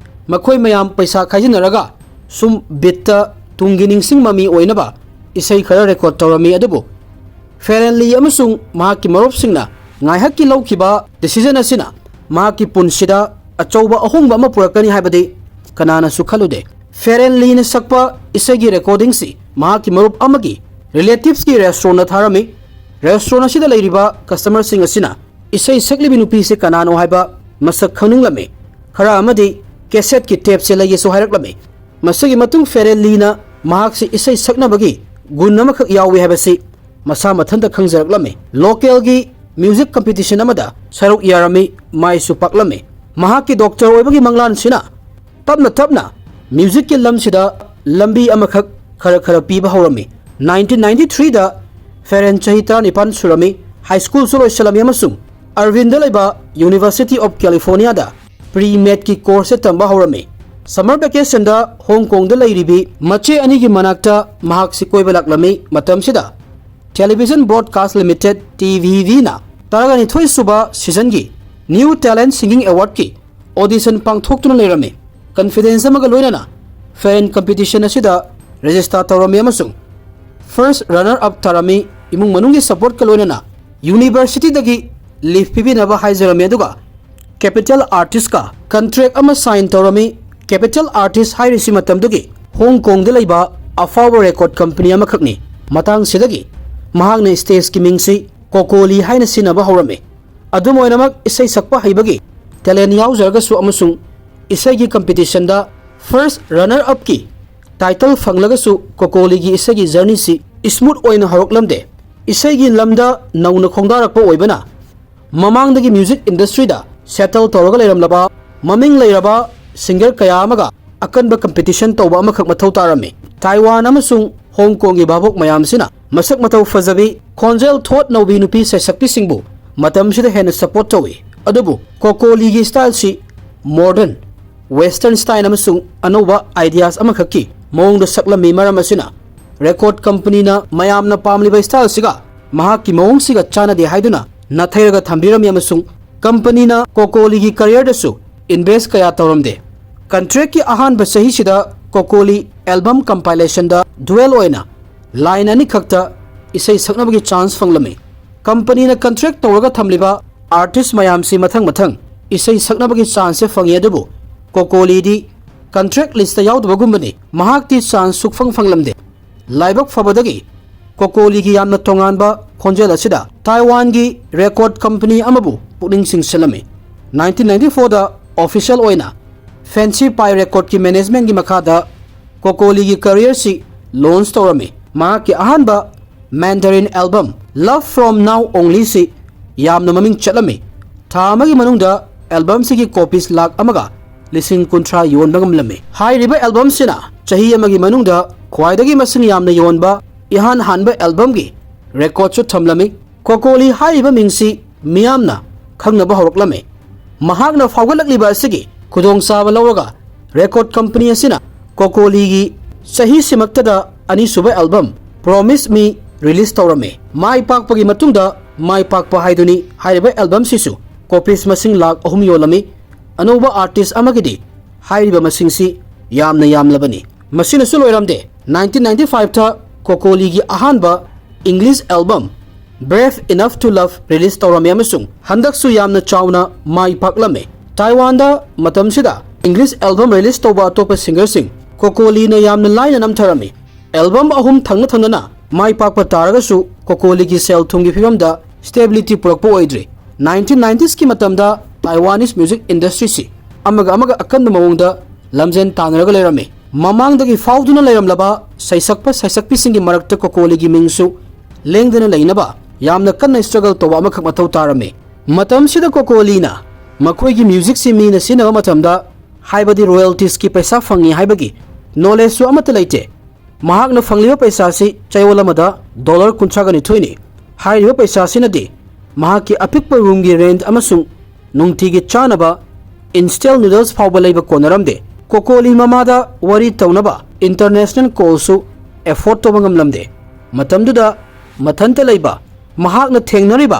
ꯃꯈꯣꯏ ꯃꯌꯥꯝ ꯄꯩꯁꯥ ꯈꯥꯏꯖꯤꯟꯅꯔꯒ ꯁꯨꯝ beat-ꯇ ꯇꯨꯡꯒꯤ ꯅꯤꯡꯁꯤꯡ ꯃꯃꯤ ꯑꯣꯏꯅꯕ ꯏꯁꯩ ꯈꯔ record ꯇꯧꯔꯝꯃꯤ, ꯑꯗꯨꯕꯨ ꯐꯦꯔꯦꯟꯂꯤ ꯑꯃꯁꯨꯡ ꯃꯍꯥꯛꯀꯤ ꯃꯔꯨꯞꯁꯤꯡꯅ ꯉꯥꯏꯍꯥꯛꯀꯤ ꯂꯧꯈꯤꯕ decision ꯑꯁꯤꯅ ꯃꯍꯥꯛꯀꯤ ꯄꯨꯟꯁꯤꯗ ꯑꯆꯧꯕ ꯑꯍꯣꯡꯕ ꯑꯃ ꯄꯨꯔꯛꯀꯅꯤ ꯍꯥꯏꯕꯗꯤ ꯀꯅꯥꯅꯁꯨ ꯈꯜꯂꯨꯗꯦ꯫ ꯐꯦꯔꯦꯟꯂꯤꯅ ꯁꯛꯄ ꯏꯁꯩꯒꯤ recording-ꯁꯤ ꯃꯍꯥꯛꯀꯤ ꯃꯔꯨꯞ ꯑꯃꯒꯤ relatives-ꯀꯤ restaurant-ꯗ ꯊꯥꯔꯝꯃꯤ꯫ Restaurant ꯑꯁꯤꯗ ꯂꯩꯔꯤꯕ customer-ꯁꯤꯡ ꯑꯁꯤꯅ ꯏꯁꯩ ꯁꯛꯂꯤꯕꯤ ꯅꯨꯄꯤꯁꯤ ꯀꯅꯥꯅꯣ ꯍꯥꯏꯕ ꯃꯁꯛ ꯈꯪꯅꯤꯡꯂꯝꯃꯤ꯫ ꯈꯔ ꯑꯃꯗꯤ cassette-ꯀꯤ tape-ꯁꯦ ꯂꯩꯒꯦꯁꯨ ꯍꯥꯏꯔꯛꯂꯝꯃꯤ꯫ ꯃꯁꯤꯒꯤ ꯃꯇꯨꯡ ꯐꯦꯔꯦꯟꯂꯤꯅ ꯃꯍꯥꯛꯁꯤ ꯏꯁꯩ ꯁꯛꯅꯕꯒꯤ ꯒꯨꯟ ꯑꯃꯈꯛ ꯌꯥꯎꯏ ꯍꯥꯏꯕꯁꯤ ꯃꯁꯥ ꯃꯊꯟꯇ ꯈꯪꯖꯔꯛꯂꯝꯃꯤ꯫ Local-ꯒꯤ music competition ꯑꯃꯗ ꯁꯔꯨꯛ ꯌꯥꯔꯝꯃꯤ, ꯃꯥꯏꯁꯨ ꯄꯥꯛꯂꯝꯃꯤ꯫ ꯃꯍꯥꯛꯀꯤ doctor ꯑꯣꯏꯕꯒꯤ ꯃꯪꯂꯥꯟꯁꯤꯅ ꯇꯞꯅ ꯇꯞꯅ music-ꯀꯤ ꯂꯝꯁꯤꯗ ꯂꯝꯕꯤ ꯑꯃꯈꯛ ꯈꯔ ꯈꯔ ꯄꯤꯕ ꯍꯧꯔꯝꯃꯤ꯫ Nineteen ninety-three-ꯗ ꯐꯦꯔꯦꯟ ꯆꯍꯤ ꯇꯔꯥꯅꯤꯄꯥꯟ ꯁꯨꯔꯝꯃꯤ, high school-ꯁꯨ ꯂꯣꯏꯁꯤꯜꯂꯝꯃꯤ ꯑꯃꯁꯨꯡ Irvine-ꯗ ꯂꯩꯕ University of California-ꯗ pre-med-ꯀꯤ course ꯇꯝꯕ ꯍꯧꯔꯝꯃꯤ꯫ Summer vacation-ꯗ Hong Kong-ꯗ ꯂꯩꯔꯤꯕꯤ ꯃꯆꯦ ꯑꯅꯤꯒꯤ ꯃꯅꯥꯛꯇ ꯃꯍꯥꯛꯁꯤ ꯀꯣꯏꯕ ꯂꯥꯛꯂꯝꯃꯤ꯫ ꯃꯇꯝꯁꯤꯗ Television Broadcast Limited, T V V-ꯅ ꯇꯔꯥꯅꯤꯊꯣꯏ ꯁꯨꯕ season-ꯒꯤ New Talent Singing Award-ꯀꯤ audition ꯄꯥꯡꯊꯣꯛꯇꯨꯅ ꯂꯩꯔꯝꯃꯤ꯫ Confidence ꯑꯃꯒ ꯂꯣꯏꯅꯅ ꯐꯦꯔꯦꯟ competition ꯑꯁꯤꯗ register ꯇꯧꯔꯝꯃꯤ ꯑꯃꯁꯨꯡ first runner up ꯇꯥꯔꯝꯃꯤ꯫ ꯏꯃꯨꯡ ꯃꯅꯨꯡꯒꯤ support-ꯀ ꯂꯣꯏꯅꯅ university-ꯗꯒꯤ leave ꯄꯤꯕꯤꯅꯕ ꯍꯥꯏꯖꯔꯝꯃꯤ, ꯑꯗꯨꯒ Capital Artist-ꯀ contract ꯑꯃ sign ꯇꯧꯔꯝꯃꯤ꯫ Capital Artist ꯍꯥꯏꯔꯤꯁꯤ ꯃꯇꯝꯗꯨꯒꯤ Hong Kong-ꯗ ꯂꯩꯕ ꯑꯐꯥꯎꯕ record company ꯑꯃꯈꯛꯅꯤ꯫ ꯃꯇꯥꯡꯁꯤꯗꯒꯤ ꯃꯍꯥꯛꯅ stage-ꯀꯤ ꯃꯤꯡꯁꯤ ꯀꯣꯀꯣꯂꯤ ꯍꯥꯏꯅ ꯁꯤꯖꯤꯟꯅꯕ ꯍꯧꯔꯝꯃꯤ꯫ ꯑꯗꯨꯝ ꯑꯣꯏꯅꯃꯛ, ꯏꯁꯩ ꯁꯛꯄ ꯍꯩꯕꯒꯤ talent ꯌꯥꯎꯖꯔꯒꯁꯨ ꯑꯃꯁꯨꯡ ꯏꯁꯩꯒꯤ competition-ꯗ first runner up-ꯀꯤ title ꯐꯪꯂꯒꯁꯨ ꯀꯣꯀꯣꯂꯤꯒꯤ ꯏꯁꯩꯒꯤ journey-ꯁꯤ smooth ꯑꯣꯏꯅ ꯍꯧꯔꯛꯂꯝꯗꯦ꯫ ꯏꯁꯩꯒꯤ ꯂꯝꯗ ꯅꯧꯅ ꯈꯣꯡꯗꯥꯔꯛꯄ ꯑꯣꯏꯕꯅ ꯃꯃꯥꯡꯗꯒꯤ music industry-ꯗ settle ꯇꯧꯔꯒ ꯂꯩꯔꯝꯂꯕ ꯃꯃꯤꯡ ꯂꯩꯔꯕ singer ꯀꯌꯥ ꯑꯃꯒ ꯑꯀꯟꯕ competition ꯇꯧꯕ ꯑꯃꯈꯛ ꯃꯊꯧ ꯇꯥꯔꯝꯃꯤ꯫ ꯇꯥꯏꯋꯥꯟ ꯑꯃꯁꯨꯡ ꯍꯣꯡ ꯀꯣꯡꯒꯤ ꯚꯥꯕꯣꯛ ꯃꯌꯥꯝꯁꯤꯅ ꯃꯁꯛ ꯃꯇꯧ ꯐꯖꯕꯤ, ꯈꯣꯟꯖꯦꯜ ꯊꯣꯠ ꯅꯧꯕꯤ ꯅꯨꯄꯤ ꯁꯩꯁꯛꯄꯤꯁꯤꯡꯕꯨ ꯃꯇꯝꯁꯤꯗ ꯍꯦꯟꯅ support ꯇꯧꯏ꯫ ꯑꯗꯨꯕꯨ ꯀꯣꯀꯣꯂꯤꯒꯤ styleꯁꯤ modern, western style ꯑꯃꯁꯨꯡ ꯑꯅꯧꯕ ideas ꯑꯃꯈꯛꯀꯤ ꯃꯑꯣꯡꯗ ꯁꯛꯂꯝꯃꯤ꯫ ꯃꯔꯝ ꯑꯁꯤꯅ record companyꯅ ꯃꯌꯥꯝꯅ ꯄꯥꯝꯂꯤꯕ styleꯁꯤꯒ ꯃꯍꯥꯛꯀꯤ ꯃꯑꯣꯡꯁꯤꯒ ꯆꯥꯟꯅꯗꯦ ꯍꯥꯏꯗꯨꯅ ꯅꯥꯊꯩꯔꯒ ꯊꯝꯕꯤꯔꯝꯃꯤ ꯑꯃꯁꯨꯡ companyꯅ ꯀꯣꯀꯣꯂꯤꯒꯤ careerꯗꯁꯨ invest ꯀꯌꯥ ꯇꯧꯔꯝꯗꯦ꯫ Contractꯀꯤ ꯑꯍꯥꯟꯕ ꯆꯍꯤꯁꯤꯗ ꯀꯣꯀꯣꯂꯤ album compilationꯗ dual ꯑꯣꯏꯅ line ꯑꯅꯤꯈꯛꯇ ꯏꯁꯩ ꯁꯛꯅꯕꯒꯤ chance ꯐꯪꯂꯝꯃꯤ꯫ Companyꯅ contract ꯇꯧꯔꯒ ꯊꯝꯂꯤꯕ artist ꯃꯌꯥꯝꯁꯤ ꯃꯊꯪ ꯃꯊꯪ ꯏꯁꯩ ꯁꯛꯅꯕꯒꯤ chanceꯁꯦ ꯐꯪꯉꯤ, ꯑꯗꯨꯕꯨ ꯀꯣꯀꯣꯂꯤꯗꯤ contract listꯇ ꯌꯥꯎꯗꯕꯒꯨꯝꯕꯅꯤ꯫ ꯃꯍꯥꯛꯇꯤ chance ꯁꯨꯛꯐꯪ ꯐꯪꯂꯝꯗꯦ꯫ ꯂꯥꯏꯕꯛ ꯐꯕꯗꯒꯤ ꯀꯣꯀꯣꯂꯤꯒꯤ ꯌꯥꯝꯅ ꯇꯣꯉꯥꯟꯕ ꯈꯣꯟꯖꯦꯜ ꯑꯁꯤꯗ ꯇꯥꯏꯋꯥꯟꯒꯤ record company ꯑꯃꯕꯨ ꯄꯨꯛꯅꯤꯡ ꯆꯤꯡꯁꯤꯜꯂꯝꯃꯤ꯫ Nineteen ninety fourꯗ official ꯑꯣꯏꯅ Fancy Pie Recordꯀꯤ managementꯀꯤ ꯃꯈꯥꯗ ꯀꯣꯀꯣꯂꯤꯒꯤ careerꯁꯤ launch ꯇꯧꯔꯝꯃꯤ꯫ ꯃꯍꯥꯛꯀꯤ ꯑꯍꯥꯟꯕ Mandarin album Love From Now Onlyꯁꯤ ꯌꯥꯝꯅ ꯃꯃꯤꯡ ꯆꯠꯂꯝꯃꯤ꯫ ꯊꯥ ꯑꯃꯒꯤ ꯃꯅꯨꯡꯗ albumꯁꯤꯒꯤ copies ꯂꯥꯈ ꯑꯃꯒ ꯂꯤꯁꯤꯡ ꯀꯨꯟꯊ꯭ꯔꯥ ꯌꯣꯟꯕ ꯉꯝꯂꯝꯃꯤ꯫ ꯍꯥꯏꯔꯤꯕ albumꯁꯤꯅ ꯆꯍꯤ ꯑꯃꯒꯤ ꯃꯅꯨꯡꯗ ꯈ꯭ꯋꯥꯏꯗꯒꯤ ꯃꯁꯤꯡ ꯌꯥꯝꯅ ꯌꯣꯟꯕ ꯏꯍꯥꯟ ꯍꯥꯟꯕ albumꯒꯤ recordꯁꯨ ꯊꯝꯂꯝꯃꯤ꯫ ꯀꯣꯀꯣꯂꯤ ꯍꯥꯏꯔꯤꯕ ꯃꯤꯡꯁꯤ ꯃꯤꯌꯥꯝꯅ ꯈꯪꯅꯕ ꯍꯧꯔꯛꯂꯝꯃꯤ꯫ ꯃꯍꯥꯛꯅ ꯐꯥꯎꯒꯠꯂꯛꯂꯤꯕ ꯑꯁꯤꯒꯤ ꯈꯨꯗꯣꯡꯆꯥꯕ ꯂꯧꯔꯒ record company ꯑꯁꯤꯅ ꯀꯣꯀꯣꯂꯤꯒꯤ ꯆꯍꯤꯁꯤꯃꯛꯇꯗ ꯑꯅꯤꯁꯨꯕ album Promise Me release ꯇꯧꯔꯝꯃꯤ꯫ ꯃꯥꯏ ꯄꯥꯛꯄꯒꯤ ꯃꯇꯨꯡꯗ ꯃꯥꯏ ꯄꯥꯛꯄ ꯍꯥꯏꯗꯨꯅꯤ꯫ ꯍꯥꯏꯔꯤꯕ albumꯁꯤꯁꯨ copies ꯃꯁꯤꯡ ꯂꯥꯈ ꯑꯍꯨꯝ ꯌꯣꯜꯂꯝꯃꯤ꯫ ꯑꯅꯧꯕ artist ꯑꯃꯒꯤꯗꯤ ꯍꯥꯏꯔꯤꯕ ꯃꯁꯤꯡꯁꯤ ꯌꯥꯝꯅ ꯌꯥꯝꯂꯕꯅꯤ꯫ ꯃꯁꯤꯅꯁꯨ ꯂꯣꯏꯔꯝꯗꯦ꯫ Nineteen ninety fiveꯇ ꯀꯣꯀꯣꯂꯤꯒꯤ ꯑꯍꯥꯟꯕ English album Brave Enough to Love release ꯇꯧꯔꯝꯃꯤ ꯑꯃꯁꯨꯡ ꯍꯟꯗꯛꯁꯨ ꯌꯥꯝꯅ ꯆꯥꯎꯅ ꯃꯥꯏ ꯄꯥꯛꯂꯝꯃꯤ꯫ ꯇꯥꯏꯋꯥꯟꯗ ꯃꯇꯝꯁꯤꯗ English album release ꯇꯧꯕ ꯑꯇꯣꯞꯄ singerꯁꯤꯡ ꯀꯣꯀꯣꯂꯤꯅ ꯌꯥꯝꯅ ꯂꯥꯏꯅ ꯅꯝꯊꯔꯝꯃꯤ꯫ Album ꯑꯍꯨꯝ ꯊꯪꯅ ꯊꯪꯅꯅ ꯃꯥꯏ ꯄꯥꯛꯄ ꯇꯥꯔꯒꯁꯨ ꯀꯣꯀꯣꯂꯤꯒꯤ ꯁꯦꯜ ꯊꯨꯝꯒꯤ ꯐꯤꯕꯝꯗ stability ꯄꯨꯔꯛꯄ ꯑꯣꯏꯗ꯭ꯔꯤ꯫ Nineteen ninetiesꯀꯤ ꯃꯇꯝꯗ Taiwanese music industryꯁꯤ ꯑꯃꯒ ꯑꯃꯒ ꯑꯀꯟꯕ ꯃꯑꯣꯡꯗ ꯂꯝꯖꯦꯟ ꯇꯥꯟꯅꯔꯒ ꯂꯩꯔꯝꯃꯤ꯫ ꯃꯃꯥꯡꯗꯒꯤ ꯐꯥꯎꯗꯨꯅ ꯂꯩꯔꯝꯂꯕ ꯁꯩꯁꯛꯄ ꯁꯩꯁꯛꯄꯤꯁꯤꯡꯒꯤ ꯃꯔꯛꯇ ꯀꯣꯀꯣꯂꯤꯒꯤ ꯃꯤꯡꯁꯨ ꯂꯦꯡꯗꯅ ꯂꯩꯅꯕ ꯌꯥꯝꯅ ꯀꯟꯅ struggle ꯇꯧꯕ ꯑꯃꯈꯛ ꯃꯊꯧ ꯇꯥꯔꯝꯃꯤ꯫ ꯃꯇꯝꯁꯤꯗ ꯀꯣꯀꯣꯂꯤꯅ ꯃꯈꯣꯏꯒꯤ ꯃ꯭ꯌꯨꯖꯤꯛꯁꯤ ꯃꯤꯅ ꯁꯤꯖꯤꯟꯅꯕ ꯃꯇꯝꯗ, ꯍꯥꯏꯕꯗꯤ ꯔꯣꯌꯦꯜꯇꯤꯁꯀꯤ ꯄꯩꯁꯥ ꯐꯪꯏ ꯍꯥꯏꯕꯒꯤ ꯅꯣꯂꯦꯖꯁꯨ ꯑꯃꯠꯇ ꯂꯩꯇꯦ꯫ ꯃꯍꯥꯛꯅ ꯐꯪꯂꯤꯕ ꯄꯩꯁꯥꯁꯤ ꯆꯌꯣꯜ ꯑꯃꯗ ꯗꯣꯂꯔ ꯀꯨꯟꯊ꯭ꯔꯥꯒ ꯅꯤꯊꯣꯏꯅꯤ꯫ ꯍꯥꯏꯔꯤꯕ ꯄꯩꯁꯥꯁꯤꯅꯗꯤ ꯃꯍꯥꯛꯀꯤ ꯑꯄꯤꯛꯄ ꯔꯨꯝꯒꯤ ꯔꯦꯟꯠ ꯑꯃꯁꯨꯡ ꯅꯨꯡꯇꯤꯒꯤ ꯆꯥꯅꯕ ꯏꯟꯁꯇꯦꯜ ꯅꯨꯗꯜꯁ ꯐꯥꯎꯕ ꯂꯩꯕ ꯀꯣꯟꯅꯔꯝꯗꯦ꯫ ꯀꯣꯀꯣꯂꯤ ꯃꯃꯥꯗ ꯋꯥꯔꯤ ꯇꯧꯅꯕ ꯏꯟꯇꯔꯅꯦꯁꯅꯦꯜ ꯀꯣꯜꯁꯨ ꯑꯦꯐꯣꯔꯗ ꯇꯧꯕ ꯉꯝꯂꯝꯗꯦ꯫ ꯃꯇꯝꯗꯨꯗ ꯃꯊꯟꯇ ꯂꯩꯕ ꯃꯍꯥꯛꯅ ꯊꯦꯡꯅꯔꯤꯕ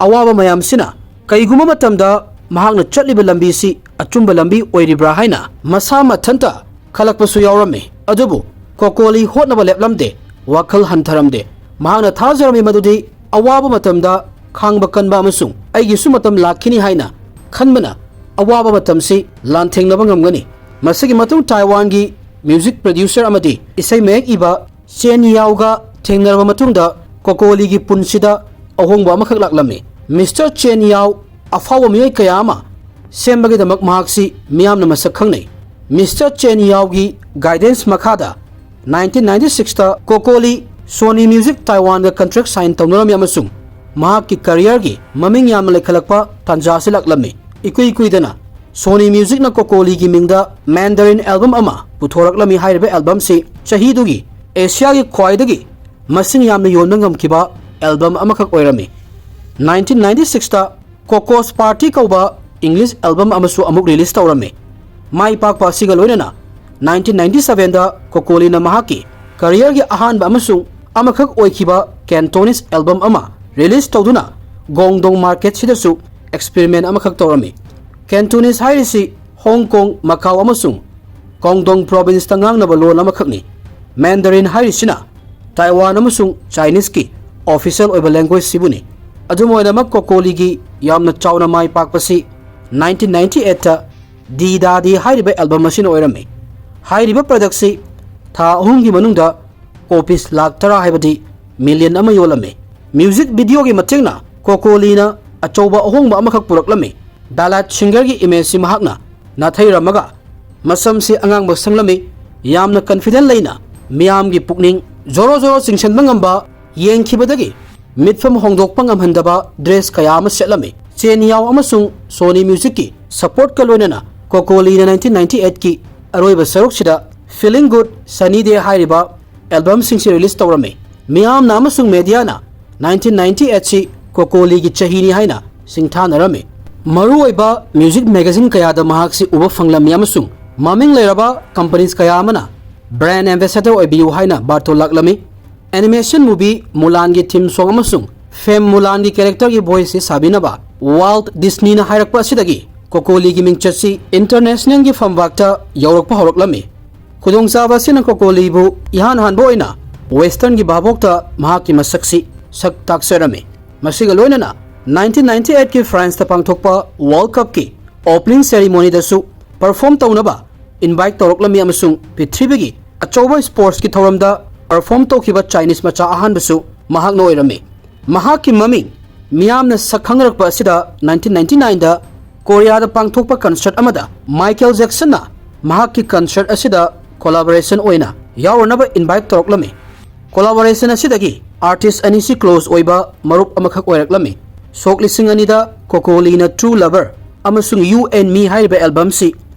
ꯑꯋꯥꯕ ꯃꯌꯥꯝꯁꯤꯅ ꯀꯩꯒꯨꯝꯕ ꯃꯇꯝꯗ ꯃꯍꯥꯛꯅ ꯆꯠꯂꯤꯕ ꯂꯝꯕꯤꯁꯤ ꯑꯆꯨꯝꯕ ꯂꯝꯕꯤ ꯑꯣꯏꯔꯤꯕ꯭ꯔꯥ ꯍꯥꯏꯅ ꯃꯁꯥ ꯃꯊꯟꯇ ꯈꯜꯂꯛꯄꯁꯨ ꯌꯥꯎꯔꯝꯃꯤ꯫ ꯑꯗꯨꯕꯨ ꯀꯣꯀꯣꯂꯤ ꯍꯣꯠꯅꯕ ꯂꯦꯞꯂꯝꯗꯦ, ꯋꯥꯈꯜ ꯍꯟꯊꯔꯝꯗꯦ꯫ ꯃꯍꯥꯛꯅ ꯊꯥꯖꯔꯝꯃꯤ ꯃꯗꯨꯗꯤ ꯑꯋꯥꯕ ꯃꯇꯝꯗ ꯈꯥꯡꯕ ꯀꯟꯕ ꯑꯃꯁꯨꯡ ꯑꯩꯒꯤꯁꯨ ꯃꯇꯝ ꯂꯥꯛꯈꯤꯅꯤ ꯍꯥꯏꯅ ꯈꯟꯕꯅ ꯑꯋꯥꯕ ꯃꯇꯝꯁꯤ ꯂꯥꯟꯊꯦꯡꯅꯕ ꯉꯝꯒꯅꯤ꯫ ꯃꯁꯤꯒꯤ ꯃꯇꯨꯡ ꯇꯥꯏꯋꯥꯟꯒꯤ ꯃ꯭ꯌꯨꯖꯤꯛ ꯄ꯭ꯔꯣꯗ꯭ꯌꯨꯁꯔ ꯑꯃꯗꯤ ꯏꯁꯩ ꯃꯌꯦꯛ ꯏꯕ ꯆꯦꯟ ꯌꯥꯎꯒ ꯊꯦꯡꯅꯔꯕ ꯃꯇꯨꯡꯗ ꯀꯣꯀꯣꯂꯤꯒꯤ ꯄꯨꯟꯁꯤꯗ ꯑꯍꯣꯡꯕ ꯑꯃꯈꯛ ꯂꯥꯛꯂꯝꯃꯤ꯫ ꯃꯤꯁꯇꯔ ꯆꯦꯟ ꯌꯥꯎ ꯑꯐꯥꯎꯕ ꯃꯤꯑꯣꯏ ꯀꯌꯥ ꯑꯃ ꯁꯦꯝꯕꯒꯤꯗꯃꯛ ꯃꯍꯥꯛꯁꯤ ꯃꯤꯌꯥꯝꯅ ꯃꯁꯛ ꯈꯪꯅꯩ꯫ ꯃꯤꯁꯇꯔ ꯆꯦꯟ ꯌꯥꯎꯒꯤ ꯒꯥꯏꯗꯦꯟꯁ ꯃꯈꯥꯗ ꯅꯥꯏꯟꯇꯤꯟ ꯅꯥꯏꯟꯇꯤ ꯁꯤꯛꯁꯇ ꯀꯣꯀꯣꯂꯤ ꯁꯣꯅꯤ ꯃ꯭ꯌꯨꯖꯤꯛ ꯇꯥꯏꯋꯥꯟꯒ ꯀꯟꯇ꯭ꯔꯦꯛ ꯁꯥꯏꯟ ꯇꯧꯅꯔꯝꯃꯤ ꯑꯃꯁꯨꯡ ꯃꯍꯥꯛꯀꯤ ꯀꯔꯤꯌꯔꯒꯤ ꯃꯃꯤꯡ ꯌꯥꯝꯅ ꯂꯩꯈꯠꯂꯛꯄ ꯇꯥꯟꯖꯥ ꯑꯁꯤ ꯂꯥꯛꯂꯝꯃꯤ꯫ ꯏꯀꯨꯏ ꯀꯨꯏꯗꯅ ꯁꯣꯅꯤ ꯃ꯭ꯌꯨꯖꯤꯛꯅ ꯀꯣꯀꯣꯂꯤꯒꯤ ꯃꯤꯡꯗ ꯃꯦꯟꯗꯔꯤꯟ ꯑꯦꯜꯕꯝ ꯑꯃ ꯄꯨꯊꯣꯔꯛꯂꯝꯃꯤ꯫ ꯍꯥꯏꯔꯤꯕ ꯑꯦꯜꯕꯝꯁꯤ ꯆꯍꯤꯗꯨꯒꯤ ꯑꯦꯁꯤꯌꯥꯒꯤ ꯈ꯭ꯋꯥꯏꯗꯒꯤ ꯃꯁꯤꯡ ꯌꯥꯝꯅ ꯌꯣꯟꯕ ꯉꯝꯈꯤꯕ ꯑꯦꯜꯕꯝ ꯑꯃꯈꯛ ꯑꯣꯏꯔꯝꯃꯤ꯫ ꯅꯥꯏꯟꯇꯤꯟ ꯅꯥꯏꯟꯇꯤ ꯁꯤꯛꯁꯇ ꯀꯣꯀꯣꯁ ꯄꯥꯔꯇꯤ ꯀꯧꯕ ꯏꯪꯂꯤꯁ ꯑꯦꯜꯕꯝ ꯑꯃꯁꯨ ꯑꯃꯨꯛ ꯔꯤꯂꯤꯁ ꯇꯧꯔꯝꯃꯤ꯫ ꯃꯥꯏ ꯄꯥꯛꯄ ꯑꯁꯤꯒ ꯂꯣꯏꯅꯅ ꯅꯥꯏꯟꯇꯤꯟ ꯅꯥꯏꯟꯇꯤ ꯁꯚꯦꯟꯗ ꯀꯣꯀꯣꯂꯤꯅ ꯃꯍꯥꯛꯀꯤ ꯀꯔꯤꯌꯔꯒꯤ ꯑꯍꯥꯟꯕ ꯑꯃꯁꯨꯡ ꯑꯃꯈꯛ ꯑꯣꯏꯈꯤꯕ ꯀꯦꯟꯇꯣꯅꯤꯁ ꯑꯦꯜꯕꯝ ꯑꯃ ꯔꯤꯂꯤꯁ ꯇꯧꯗꯨꯅ ꯒꯣꯡꯗꯣꯡ ꯃꯥꯔꯀꯦꯠꯁꯤꯗꯁꯨ ꯑꯦꯛꯁꯄꯦꯔꯤꯃꯦꯟ ꯑꯃꯈꯛ ꯇꯧꯔꯝꯃꯤ꯫ ꯀꯦꯟꯇꯣꯅꯤꯁ ꯍꯥꯏꯔꯤꯁꯤ ꯍꯣꯡ ꯀꯣꯡ, ꯃꯀꯥꯎ ꯑꯃꯁꯨꯡ ꯀꯣꯡꯗꯣꯡ ꯄ꯭ꯔꯣꯚꯤꯟꯁꯇ ꯉꯥꯡꯅꯕ ꯂꯣꯟ ꯑꯃꯈꯛꯅꯤ꯫ ꯃꯦꯟꯗꯔꯤꯟ ꯍꯥꯏꯔꯤꯁꯤꯅ ꯇꯥꯏꯋꯥꯟ ꯑꯃꯁꯨꯡ ꯆꯥꯏꯅꯤꯁꯀꯤ ꯑꯣꯐꯤꯁꯤꯌꯦꯜ ꯑꯣꯏꯕ ꯂꯦꯡꯒ꯭ꯋꯦꯖꯁꯤꯕꯨꯅꯤ꯫ ꯑꯗꯨꯝ ꯑꯣꯏꯅꯃꯛ, ꯀꯣꯀꯣꯂꯤꯒꯤ ꯌꯥꯝꯅ ꯆꯥꯎꯅ ꯃꯥꯏ ꯄꯥꯛꯄꯁꯤ ꯅꯥꯏꯟꯇꯤꯟ ꯅꯥꯏꯟꯇꯤ ꯑꯩꯠꯇ ꯗꯤ ꯗꯥꯗꯤ ꯍꯥꯏꯔꯤꯕ ꯑꯦꯜꯕꯝ ꯑꯁꯤꯅ ꯑꯣꯏꯔꯝꯃꯤ꯫ ꯍꯥꯏꯔꯤꯕ ꯄ꯭ꯔꯗꯛꯁꯤ ꯊꯥ ꯑꯍꯨꯝꯒꯤ ꯃꯅꯨꯡꯗ ꯀꯣꯄꯤꯁ ꯂꯥꯛ ꯇꯔꯥ, ꯍꯥꯏꯕꯗꯤ ꯃꯤꯂꯤꯌꯟ ꯑꯃ ꯌꯣꯜꯂꯝꯃꯤ꯫ ꯃ꯭ꯌꯨꯖꯤꯛ ꯚꯤꯗꯤꯑꯣꯒꯤ ꯃꯇꯦꯡꯅ ꯀꯣꯀꯣꯂꯤꯅ ꯑꯆꯧꯕ ꯑꯍꯣꯡꯕ ꯑꯃꯈꯛ ꯄꯨꯔꯛꯂꯝꯃꯤ꯫ ꯕꯦꯂꯥꯗ ꯁꯤꯡꯒꯔꯒꯤ ꯏꯃꯦꯖꯁꯤ ꯃꯍꯥꯛꯅ ꯅꯥꯊꯩꯔꯝꯃꯒ ꯃꯁꯝꯁꯤ ꯑꯉꯥꯡꯕ ꯁꯪꯂꯝꯃꯤ꯫ ꯌꯥꯝꯅ ꯀꯟꯐꯤꯗꯦꯟ ꯂꯩꯅ ꯃꯤꯌꯥꯝꯒꯤ ꯄꯨꯛꯅꯤꯡ ꯖꯣꯔꯣ ꯖꯣꯔꯣ ꯆꯤꯡꯁꯤꯟꯕ ꯉꯝꯕ, ꯌꯦꯡꯈꯤꯕꯗꯒꯤ ꯃꯤꯠꯐꯝ ꯍꯣꯡꯗꯣꯛꯄ ꯉꯝꯍꯟꯗꯕ ꯗ꯭ꯔꯦꯁ ꯀꯌꯥ ꯑꯃ ꯁꯦꯠꯂꯝꯃꯤ꯫ ꯆꯦꯟ ꯌꯥꯎ ꯑꯃꯁꯨꯡ ꯁꯣꯅꯤ ꯃ꯭ꯌꯨꯖꯤꯛꯀꯤ ꯁꯄꯣꯔꯠꯀ ꯂꯣꯏꯅꯅ ꯀꯣꯀꯣꯂꯤꯅ ꯅꯥꯏꯟꯇꯤꯟ ꯅꯥꯏꯟꯇꯤ ꯑꯩꯠꯀꯤ ꯑꯔꯣꯏꯕ ꯁꯔꯨꯛꯁꯤꯗ Feeling Good, Sunny Day ꯍꯥꯏꯔꯤꯕ ꯑꯦꯜꯕꯝꯁꯤꯡꯁꯤ ꯔꯤꯂꯤꯁ ꯇꯧꯔꯝꯃꯤ꯫ ꯃꯤꯌꯥꯝꯅ ꯑꯃꯁꯨꯡ ꯃꯦꯗꯤꯌꯥꯅ ꯅꯥꯏꯟꯇꯤꯟ ꯅꯥꯏꯟꯇꯤ ꯑꯩꯠꯁꯤ ꯀꯣꯀꯣꯂꯤꯒꯤ ꯆꯍꯤꯅꯤ ꯍꯥꯏꯅ ꯁꯤꯡꯊꯥꯅꯔꯝꯃꯤ꯫ ꯃꯔꯨꯑꯣꯏꯕ ꯃ꯭ꯌꯨꯖꯤꯛ ꯃꯦꯒꯥꯖꯤꯟ ꯀꯌꯥꯗ ꯃꯍꯥꯛꯁꯤ ꯎꯕ ꯐꯪꯂꯝꯃꯤ ꯑꯃꯁꯨꯡ ꯃꯃꯤꯡ ꯂꯩꯔꯕ ꯀꯝꯄꯅꯤꯁ ꯀꯌꯥ ꯑꯃꯅ ꯕ꯭ꯔꯥꯟ ꯑꯦꯝꯕꯦꯁꯦꯗꯔ ꯑꯣꯏꯕꯤꯌꯨ ꯍꯥꯏꯅ ꯕꯥꯔꯇꯣꯟ ꯂꯥꯛꯂꯝꯃꯤ꯫ ꯑꯦꯅꯤꯃꯦꯁꯟ ꯃꯨꯚꯤ ꯃꯨꯂꯥꯟꯒꯤ ꯊꯤꯝ ꯁꯣꯡ ꯑꯃꯁꯨꯡ ꯐꯦꯝ ꯃꯨꯂꯥꯟꯒꯤ ꯀꯦꯔꯦꯛꯇꯔꯒꯤ ꯚꯣꯏꯁꯁꯤ ꯁꯥꯕꯤꯅꯕ ꯋꯥꯜꯠ ꯗꯤꯁꯅꯤꯅ ꯍꯥꯏꯔꯛꯄ ꯑꯁꯤꯗꯒꯤ ꯀꯣꯀꯣꯂꯤꯒꯤ ꯃꯤꯡꯆꯠꯁꯤ ꯏꯟꯇꯔꯅꯦꯁꯅꯦꯜꯒꯤ ꯐꯝꯕꯥꯛꯇ ꯌꯧꯔꯛꯄ ꯍꯧꯔꯛꯂꯝꯃꯤ꯫ ꯈꯨꯗꯣꯡꯆꯥꯕ ꯑꯁꯤꯅ ꯀꯣꯀꯣꯂꯤꯕꯨ ꯏꯍꯥꯟ ꯍꯥꯟꯕ ꯑꯣꯏꯅ ꯋꯦꯁꯇꯔꯟꯒꯤ ꯚꯥꯕꯣꯛꯇ ꯃꯍꯥꯛꯀꯤ ꯃꯁꯛꯁꯤ ꯁꯛ ꯇꯥꯛꯆꯔꯝꯃꯤ꯫ ꯃꯁꯤꯒ ꯂꯣꯏꯅꯅ ꯅꯥꯏꯟꯇꯤꯟ ꯅꯥꯏꯟꯇꯤ ꯑꯩꯠꯀꯤ ꯐ꯭ꯔꯥꯟꯁꯇ ꯄꯥꯡꯊꯣꯛꯄ ꯋꯥꯔꯜꯗ ꯀꯞꯀꯤ ꯑꯣꯄꯅꯤꯡ ꯁꯦꯔꯤꯃꯣꯅꯤꯗꯁꯨ ꯄꯔꯐꯣꯔꯝ ꯇꯧꯅꯕ ꯏꯟꯚꯥꯏꯠ ꯇꯧꯔꯛꯂꯝꯃꯤ ꯑꯃꯁꯨꯡ ꯄ꯭ꯔꯤꯊꯤꯕꯤꯒꯤ ꯑꯆꯧꯕ ꯁ꯭ꯄꯣꯔꯠꯁꯀꯤ ꯊꯧꯔꯝꯗ ꯄꯔꯐꯣꯔꯝ ꯇꯧꯈꯤꯕ ꯆꯥꯏꯅꯤꯁ ꯃꯆꯥ ꯑꯍꯥꯟꯕꯁꯨ ꯃꯍꯥꯛꯅ ꯑꯣꯏꯔꯝꯃꯤ꯫ ꯃꯍꯥꯛꯀꯤ ꯃꯃꯤꯡ ꯃꯤꯌꯥꯝꯅ ꯁꯛ ꯈꯪꯅꯔꯛꯄ ꯑꯁꯤꯗ ꯅꯥꯏꯟꯇꯤꯟ ꯅꯥꯏꯟꯇꯤ ꯅꯥꯏꯟꯗ ꯀꯣꯔꯤꯌꯥꯗ ꯄꯥꯡꯊꯣꯛꯄ ꯀꯟꯁꯔꯠ ꯑꯃꯗ ꯃꯥꯏꯀꯦꯜ ꯖꯦꯛꯁꯟꯅ ꯃꯍꯥꯛꯀꯤ ꯀꯟꯁꯔꯠ ꯑꯁꯤꯗ ꯀꯣꯂꯥꯕꯣꯔꯦꯁꯟ ꯑꯣꯏꯅ ꯌꯥꯎꯔꯨꯅꯕ ꯏꯟꯚꯥꯏꯠ ꯇꯧꯔꯛꯂꯝꯃꯤ꯫ ꯀꯣꯂꯥꯕꯣꯔꯦꯁꯟ ꯑꯁꯤꯗꯒꯤ ꯑꯥꯔꯇꯤꯁ ꯑꯅꯤꯁꯤ ꯀ꯭ꯂꯣꯖ ꯑꯣꯏꯕ ꯃꯔꯨꯞ ꯑꯃꯈꯛ ꯑꯣꯏꯔꯛꯂꯝꯃꯤ꯫ ꯁꯣꯛ ꯂꯤꯁꯤꯡ ꯑꯅꯤꯗ ꯀꯣꯀꯣꯂꯤꯅ True Lover ꯑꯃꯁꯨꯡ You and Me ꯍꯥꯏꯔꯤꯕ ꯑꯦꯜꯕꯝꯁꯤ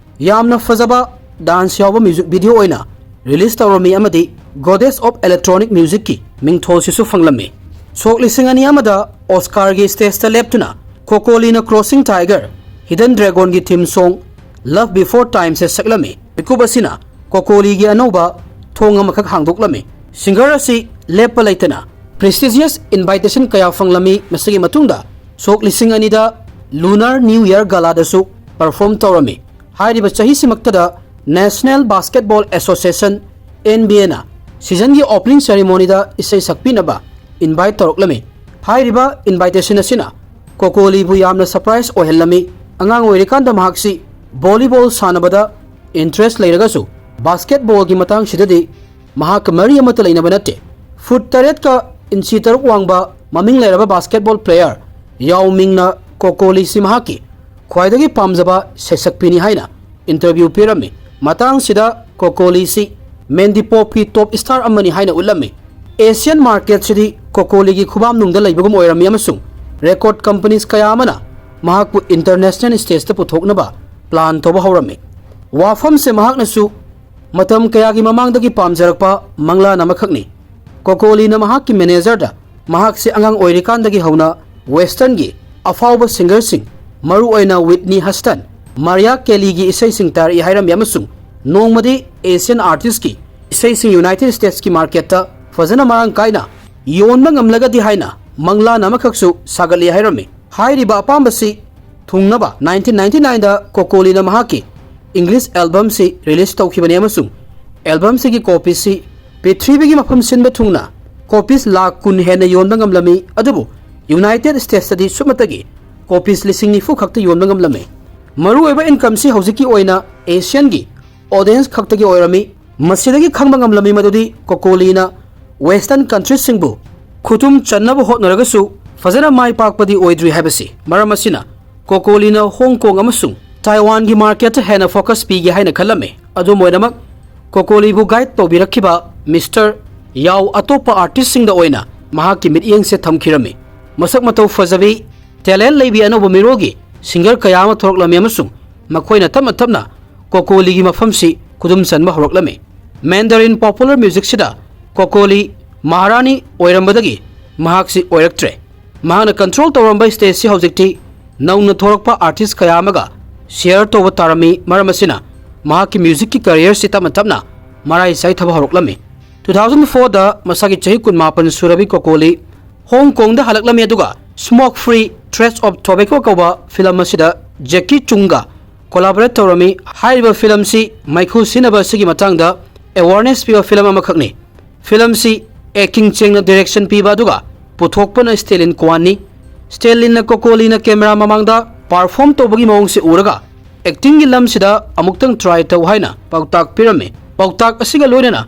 ꯌꯥꯝꯅ ꯐꯖꯕ ꯗꯥꯟꯁ ꯌꯥꯎꯕ ꯃ꯭ꯌꯨꯖꯤꯛ ꯚꯤꯗꯤꯑꯣ ꯑꯣꯏꯅ ꯔꯤꯂꯤꯁ ꯇꯧꯔꯝꯃꯤ ꯑꯃꯗꯤ Goddess of Electronic Musicꯀꯤ ꯃꯤꯡꯊꯣꯜꯁꯤꯁꯨ ꯐꯪꯂꯝꯃꯤ꯫ ꯁꯣꯛ ꯂꯤꯁꯤꯡ ꯑꯅꯤ ꯑꯃꯗ ꯑꯣꯁꯀꯥꯔꯒꯤ ꯁ꯭ꯇꯦꯖꯇ ꯂꯦꯞꯇꯨꯅ ꯀꯣꯀꯣꯂꯤꯅ Crossing Tiger, Hidden Dragonꯒꯤ ꯊꯤꯝ ꯁꯣꯡ Love Before Timeꯁꯦ ꯁꯛꯂꯝꯃꯤ꯫ ꯃꯤꯀꯨꯞ ꯑꯁꯤꯅ ꯀꯣꯀꯣꯂꯤꯒꯤ ꯑꯅꯧꯕ ꯊꯣꯡ ꯑꯃꯈꯛ ꯍꯥꯡꯗꯣꯛꯂꯝꯃꯤ꯫ ꯁꯤꯡꯒꯔ ꯑꯁꯤ ꯂꯦꯞꯄ ꯂꯩꯇꯅ ꯄ꯭ꯔꯦꯁꯇꯤꯖꯤꯌꯁ ꯏꯟꯚꯥꯏꯇꯦꯁꯟ ꯀꯌꯥ ꯐꯪꯂꯝꯃꯤ꯫ ꯃꯁꯤꯒꯤ ꯃꯇꯨꯡꯗ ꯁꯣꯛ ꯂꯤꯁꯤꯡ ꯑꯅꯤꯗ Lunar New Year Galaꯗꯁꯨ ꯄꯔꯐꯣꯔꯝ ꯇꯧꯔꯝꯃꯤ꯫ ꯍꯥꯏꯔꯤꯕ ꯆꯍꯤꯁꯤꯃꯛꯇꯗ National Basketball Association, NBAꯅ ꯁꯤꯖꯟꯒꯤ ꯑꯣꯄꯅꯤꯡ ꯁꯦꯔꯤꯃꯣꯅꯤꯗ ꯏꯁꯩ ꯁꯛꯄꯤꯅꯕ ꯏꯟꯚꯥꯏꯠ ꯇꯧꯔꯛꯂꯝꯃꯤ꯫ ꯍꯥꯏꯔꯤꯕ ꯏꯟꯚꯥꯏꯇꯦꯁꯟ ꯑꯁꯤꯅ ꯀꯣꯀꯣꯂꯤꯕꯨ ꯌꯥꯝꯅ ꯁꯔꯄ꯭ꯔꯥꯏꯖ ꯑꯣꯏꯍꯜꯂꯝꯃꯤ꯫ ꯑꯉꯥꯡ ꯑꯣꯏꯔꯤꯀꯥꯟꯗ ꯃꯍꯥꯛꯁꯤ ꯚꯣꯂꯤꯕꯣꯜ ꯁꯥꯟꯅꯕꯗ ꯏꯟꯇꯔꯦꯁ ꯂꯩꯔꯒꯁꯨ ꯕꯥꯁꯀꯦꯠꯕꯣꯜꯒꯤ ꯃꯇꯥꯡꯁꯤꯗꯗꯤ ꯃꯍꯥꯛꯀ ꯃꯔꯤ ꯑꯃꯠꯇ ꯂꯩꯅꯕ ꯅꯠꯇꯦ꯫ ꯐꯨꯠ ꯇꯔꯦꯠꯀ ꯏꯟꯆꯤ ꯇꯔꯨꯛ ꯋꯥꯡꯕ ꯃꯃꯤꯡ ꯂꯩꯔꯕ ꯕꯥꯁꯀꯦꯠꯕꯣꯜ ꯄ꯭ꯂꯦꯌꯔ ꯌꯥꯎ ꯃꯤꯡꯅ ꯀꯣꯀꯣꯂꯤꯁꯤ ꯃꯍꯥꯛꯀꯤ ꯈ꯭ꯋꯥꯏꯗꯒꯤ ꯄꯥꯝꯖꯕ ꯁꯩꯁꯛꯄꯤꯅꯤ ꯍꯥꯏꯅ ꯏꯟꯇꯔꯚ꯭ꯌꯨ ꯄꯤꯔꯝꯃꯤ꯫ ꯃꯇꯥꯡꯁꯤꯗ ꯀꯣꯀꯣꯂꯤꯁꯤ ꯃꯦꯟꯗꯤꯄꯣꯞꯀꯤ ꯇꯣꯞ ꯁ꯭ꯇꯥꯔ ꯑꯃꯅꯤ ꯍꯥꯏꯅ ꯎꯠꯂꯝꯃꯤ꯫ ꯑꯦꯁꯤꯌꯥꯟ ꯃꯥꯔꯀꯦꯠꯁꯤꯗꯤ ꯀꯣꯀꯣꯂꯤꯒꯤ ꯈꯨꯕꯥꯝꯅꯨꯡꯗ ꯂꯩꯕꯒꯨꯝ ꯑꯣꯏꯔꯝꯃꯤ ꯑꯃꯁꯨꯡ ꯔꯦꯀꯣꯔꯗ ꯀꯝꯄꯅꯤꯁ ꯀꯌꯥ ꯑꯃꯅ ꯃꯍꯥꯛꯄꯨ international stageꯇ ꯄꯨꯊꯣꯛꯅꯕ plan ꯇꯧꯕ ꯍꯧꯔꯝꯃꯤ꯫ ꯋꯥꯐꯝꯁꯦ ꯃꯍꯥꯛꯅꯁꯨ ꯃꯇꯝ ꯀꯌꯥꯒꯤ ꯃꯃꯥꯡꯗꯒꯤ ꯄꯥꯝꯖꯔꯛꯄ ꯃꯪꯂꯥꯟ ꯑꯃꯈꯛꯅꯤ꯫ ꯀꯣꯀꯣꯂꯤꯅ ꯃꯍꯥꯛꯀꯤ managerꯗ ꯃꯍꯥꯛꯁꯦ ꯑꯉꯥꯡ ꯑꯣꯏꯔꯤꯀꯥꯟꯗꯒꯤ ꯍꯧꯅ westernꯒꯤ ꯑꯐꯥꯎꯕ singerꯁꯤꯡ, ꯃꯔꯨꯑꯣꯏꯅ Whitney Houston, Mariah Careyꯒꯤ ꯏꯁꯩꯁꯤꯡ ꯇꯥꯔꯛꯏ ꯍꯥꯏꯔꯝꯃꯤ ꯑꯃꯁꯨꯡ ꯅꯣꯡꯃꯗꯤ Asian artistꯀꯤ ꯏꯁꯩꯁꯤꯡ United Statesꯀꯤ marketꯇ ꯐꯖꯅ ꯃꯔꯥꯡ ꯀꯥꯏꯅ ꯌꯣꯟꯕ ꯉꯝꯂꯒꯗꯤ ꯍꯥꯏꯅ ꯃꯪꯂꯥꯟ ꯑꯃꯈꯛꯁꯨ ꯁꯥꯒꯠꯂꯤ ꯍꯥꯏꯔꯝꯃꯤ꯫ ꯍꯥꯏꯔꯤꯕ ꯑꯄꯥꯝꯕꯁꯤ ꯊꯨꯡꯅꯕ nineteen ninety nineꯗ ꯀꯣꯀꯣꯂꯤꯅ ꯃꯍꯥꯛꯀꯤ English albumꯁꯤ release ꯇꯧꯈꯤꯕꯅꯤ ꯑꯃꯁꯨꯡ albumꯁꯤꯒꯤ copiesꯁꯤ ꯄ꯭ꯔꯤꯊꯤꯕꯤꯒꯤ ꯃꯐꯝ ꯁꯤꯟꯕ ꯊꯨꯡꯅ copies ꯂꯥꯈ ꯀꯨꯟ ꯍꯦꯟꯅ ꯌꯣꯟꯕ ꯉꯝꯂꯝꯃꯤ꯫ ꯑꯗꯨꯕꯨ United Statesꯇꯗꯤ ꯁꯨꯞꯅꯇꯒꯤ copies ꯂꯤꯁꯤꯡ ꯅꯤꯐꯨ ꯈꯛꯇ ꯌꯣꯟꯕ ꯉꯝꯂꯝꯃꯤ꯫ ꯃꯔꯨꯑꯣꯏꯕ incomeꯁꯤ ꯍꯧꯖꯤꯛꯀꯤ ꯑꯣꯏꯅ Asianꯒꯤ audience ꯈꯛꯇꯒꯤ ꯑꯣꯏꯔꯝꯃꯤ꯫ ꯃꯁꯤꯗꯒꯤ ꯈꯪꯕ ꯉꯝꯂꯝꯃꯤ ꯃꯗꯨꯗꯤ ꯀꯣꯀꯣꯂꯤꯅ western countryꯁꯤꯡꯕꯨ ꯈꯨꯗꯨꯝ ꯆꯟꯅꯕ ꯍꯣꯠꯅꯔꯒꯁꯨ ꯐꯖꯅ ꯃꯥꯏ ꯄꯥꯛꯄꯗꯤ ꯑꯣꯏꯗ꯭ꯔꯤ ꯍꯥꯏꯕꯁꯤ꯫ ꯃꯔꯝ ꯑꯁꯤꯅ ꯀꯣꯀꯣꯂꯤꯅ ꯍꯣꯡ ꯀꯣꯡ ꯑꯃꯁꯨꯡ ꯇꯥꯏꯋꯥꯟꯒꯤ marketꯇ ꯍꯦꯟꯅ focus ꯄꯤꯒꯦ ꯍꯥꯏꯅ ꯈꯜꯂꯝꯃꯤ꯫ ꯑꯗꯨꯝ ꯑꯣꯏꯅꯃꯛ, ꯀꯣꯀꯣꯂꯤꯕꯨ guide ꯇꯧꯕꯤꯔꯛꯈꯤꯕ Mister Yao ꯑꯇꯣꯞꯄ artistꯁꯤꯡꯗ ꯑꯣꯏꯅ ꯃꯍꯥꯛꯀꯤ ꯃꯤꯠꯌꯦꯡꯁꯦ ꯊꯝꯈꯤꯔꯝꯃꯤ꯫ ꯃꯁꯛ ꯃꯇꯧ ꯐꯖꯕꯤ, talent ꯂꯩꯕꯤ ꯑꯅꯧꯕ ꯃꯤꯔꯣꯜꯒꯤ singer ꯀꯌꯥ ꯑꯃ ꯊꯣꯔꯛꯂꯝꯃꯤ ꯑꯃꯁꯨꯡ ꯃꯈꯣꯏꯅ ꯇꯞꯅ ꯇꯞꯅ ꯀꯣꯀꯣꯂꯤꯒꯤ ꯃꯐꯝꯁꯤ ꯈꯨꯗꯨꯝ ꯆꯟꯕ ꯍꯧꯔꯛꯂꯝꯃꯤ꯫ Mandarin popular musicꯁꯤꯗ ꯀꯣꯀꯣꯂꯤ ꯃꯍꯥꯔꯥꯅꯤ ꯑꯣꯏꯔꯝꯕꯗꯒꯤ ꯃꯍꯥꯛꯁꯤ ꯑꯣꯏꯔꯛꯇ꯭ꯔꯦ꯫ ꯃꯍꯥꯛꯅ control ꯇꯧꯔꯝꯕ stageꯁꯤ ꯍꯧꯖꯤꯛꯇꯤ ꯅꯧꯅ ꯊꯣꯔꯛꯄ artist ꯀꯌꯥ ꯑꯃꯒ share ꯇꯧꯕ ꯇꯥꯔꯝꯃꯤ꯫ ꯃꯔꯝ ꯑꯁꯤꯅ ꯃꯍꯥꯛꯀꯤ musicꯀꯤ careerꯁꯤ ꯇꯞꯅ ꯇꯞꯅ ꯃꯔꯥꯏ ꯆꯥꯏꯊꯕ ꯍꯧꯔꯛꯂꯝꯃꯤ꯫ Two thousand fourꯗ ꯃꯁꯥꯒꯤ ꯆꯍꯤ ꯀꯨꯟꯃꯥꯄꯟ ꯁꯨꯔꯕꯤ ꯀꯣꯀꯣꯂꯤ ꯍꯣꯡ ꯀꯣꯡꯗ ꯍꯜꯂꯛꯂꯝꯃꯤ, ꯑꯗꯨꯒ Smoke Free Trace of Tobacco ꯀꯧꯕ film ꯑꯁꯤꯗ Jackie Chungꯒ collaborate ꯇꯧꯔꯝꯃꯤ꯫ ꯍꯥꯏꯔꯤꯕ filmꯁꯤ ꯃꯩꯈꯨ ꯁꯤꯖꯤꯟꯅꯕ ꯑꯁꯤꯒꯤ ꯃꯇꯥꯡꯗ awareness ꯄꯤꯕ film ꯑꯃꯈꯛꯅꯤ꯫ Filmꯁꯤ ꯑꯦ ꯀꯤꯡ ꯆꯦꯡꯅ direction ꯄꯤꯕ ꯑꯗꯨꯒ ꯄꯨꯊꯣꯛꯄꯅ Stalin Kwanꯅꯤ꯫ Stalinꯅ ꯀꯣꯀꯣꯂꯤꯅ camera ꯃꯃꯥꯡꯗ perform ꯇꯧꯕꯒꯤ ꯃꯑꯣꯡꯁꯤ ꯎꯔꯒ actingꯒꯤ ꯂꯝꯁꯤꯗ ꯑꯃꯨꯛꯇꯪ try ꯇꯧ ꯍꯥꯏꯅ ꯄꯥꯎꯇꯥꯛ ꯄꯤꯔꯝꯃꯤ꯫ ꯄꯥꯎꯇꯥꯛ ꯑꯁꯤꯒ ꯂꯣꯏꯅꯅ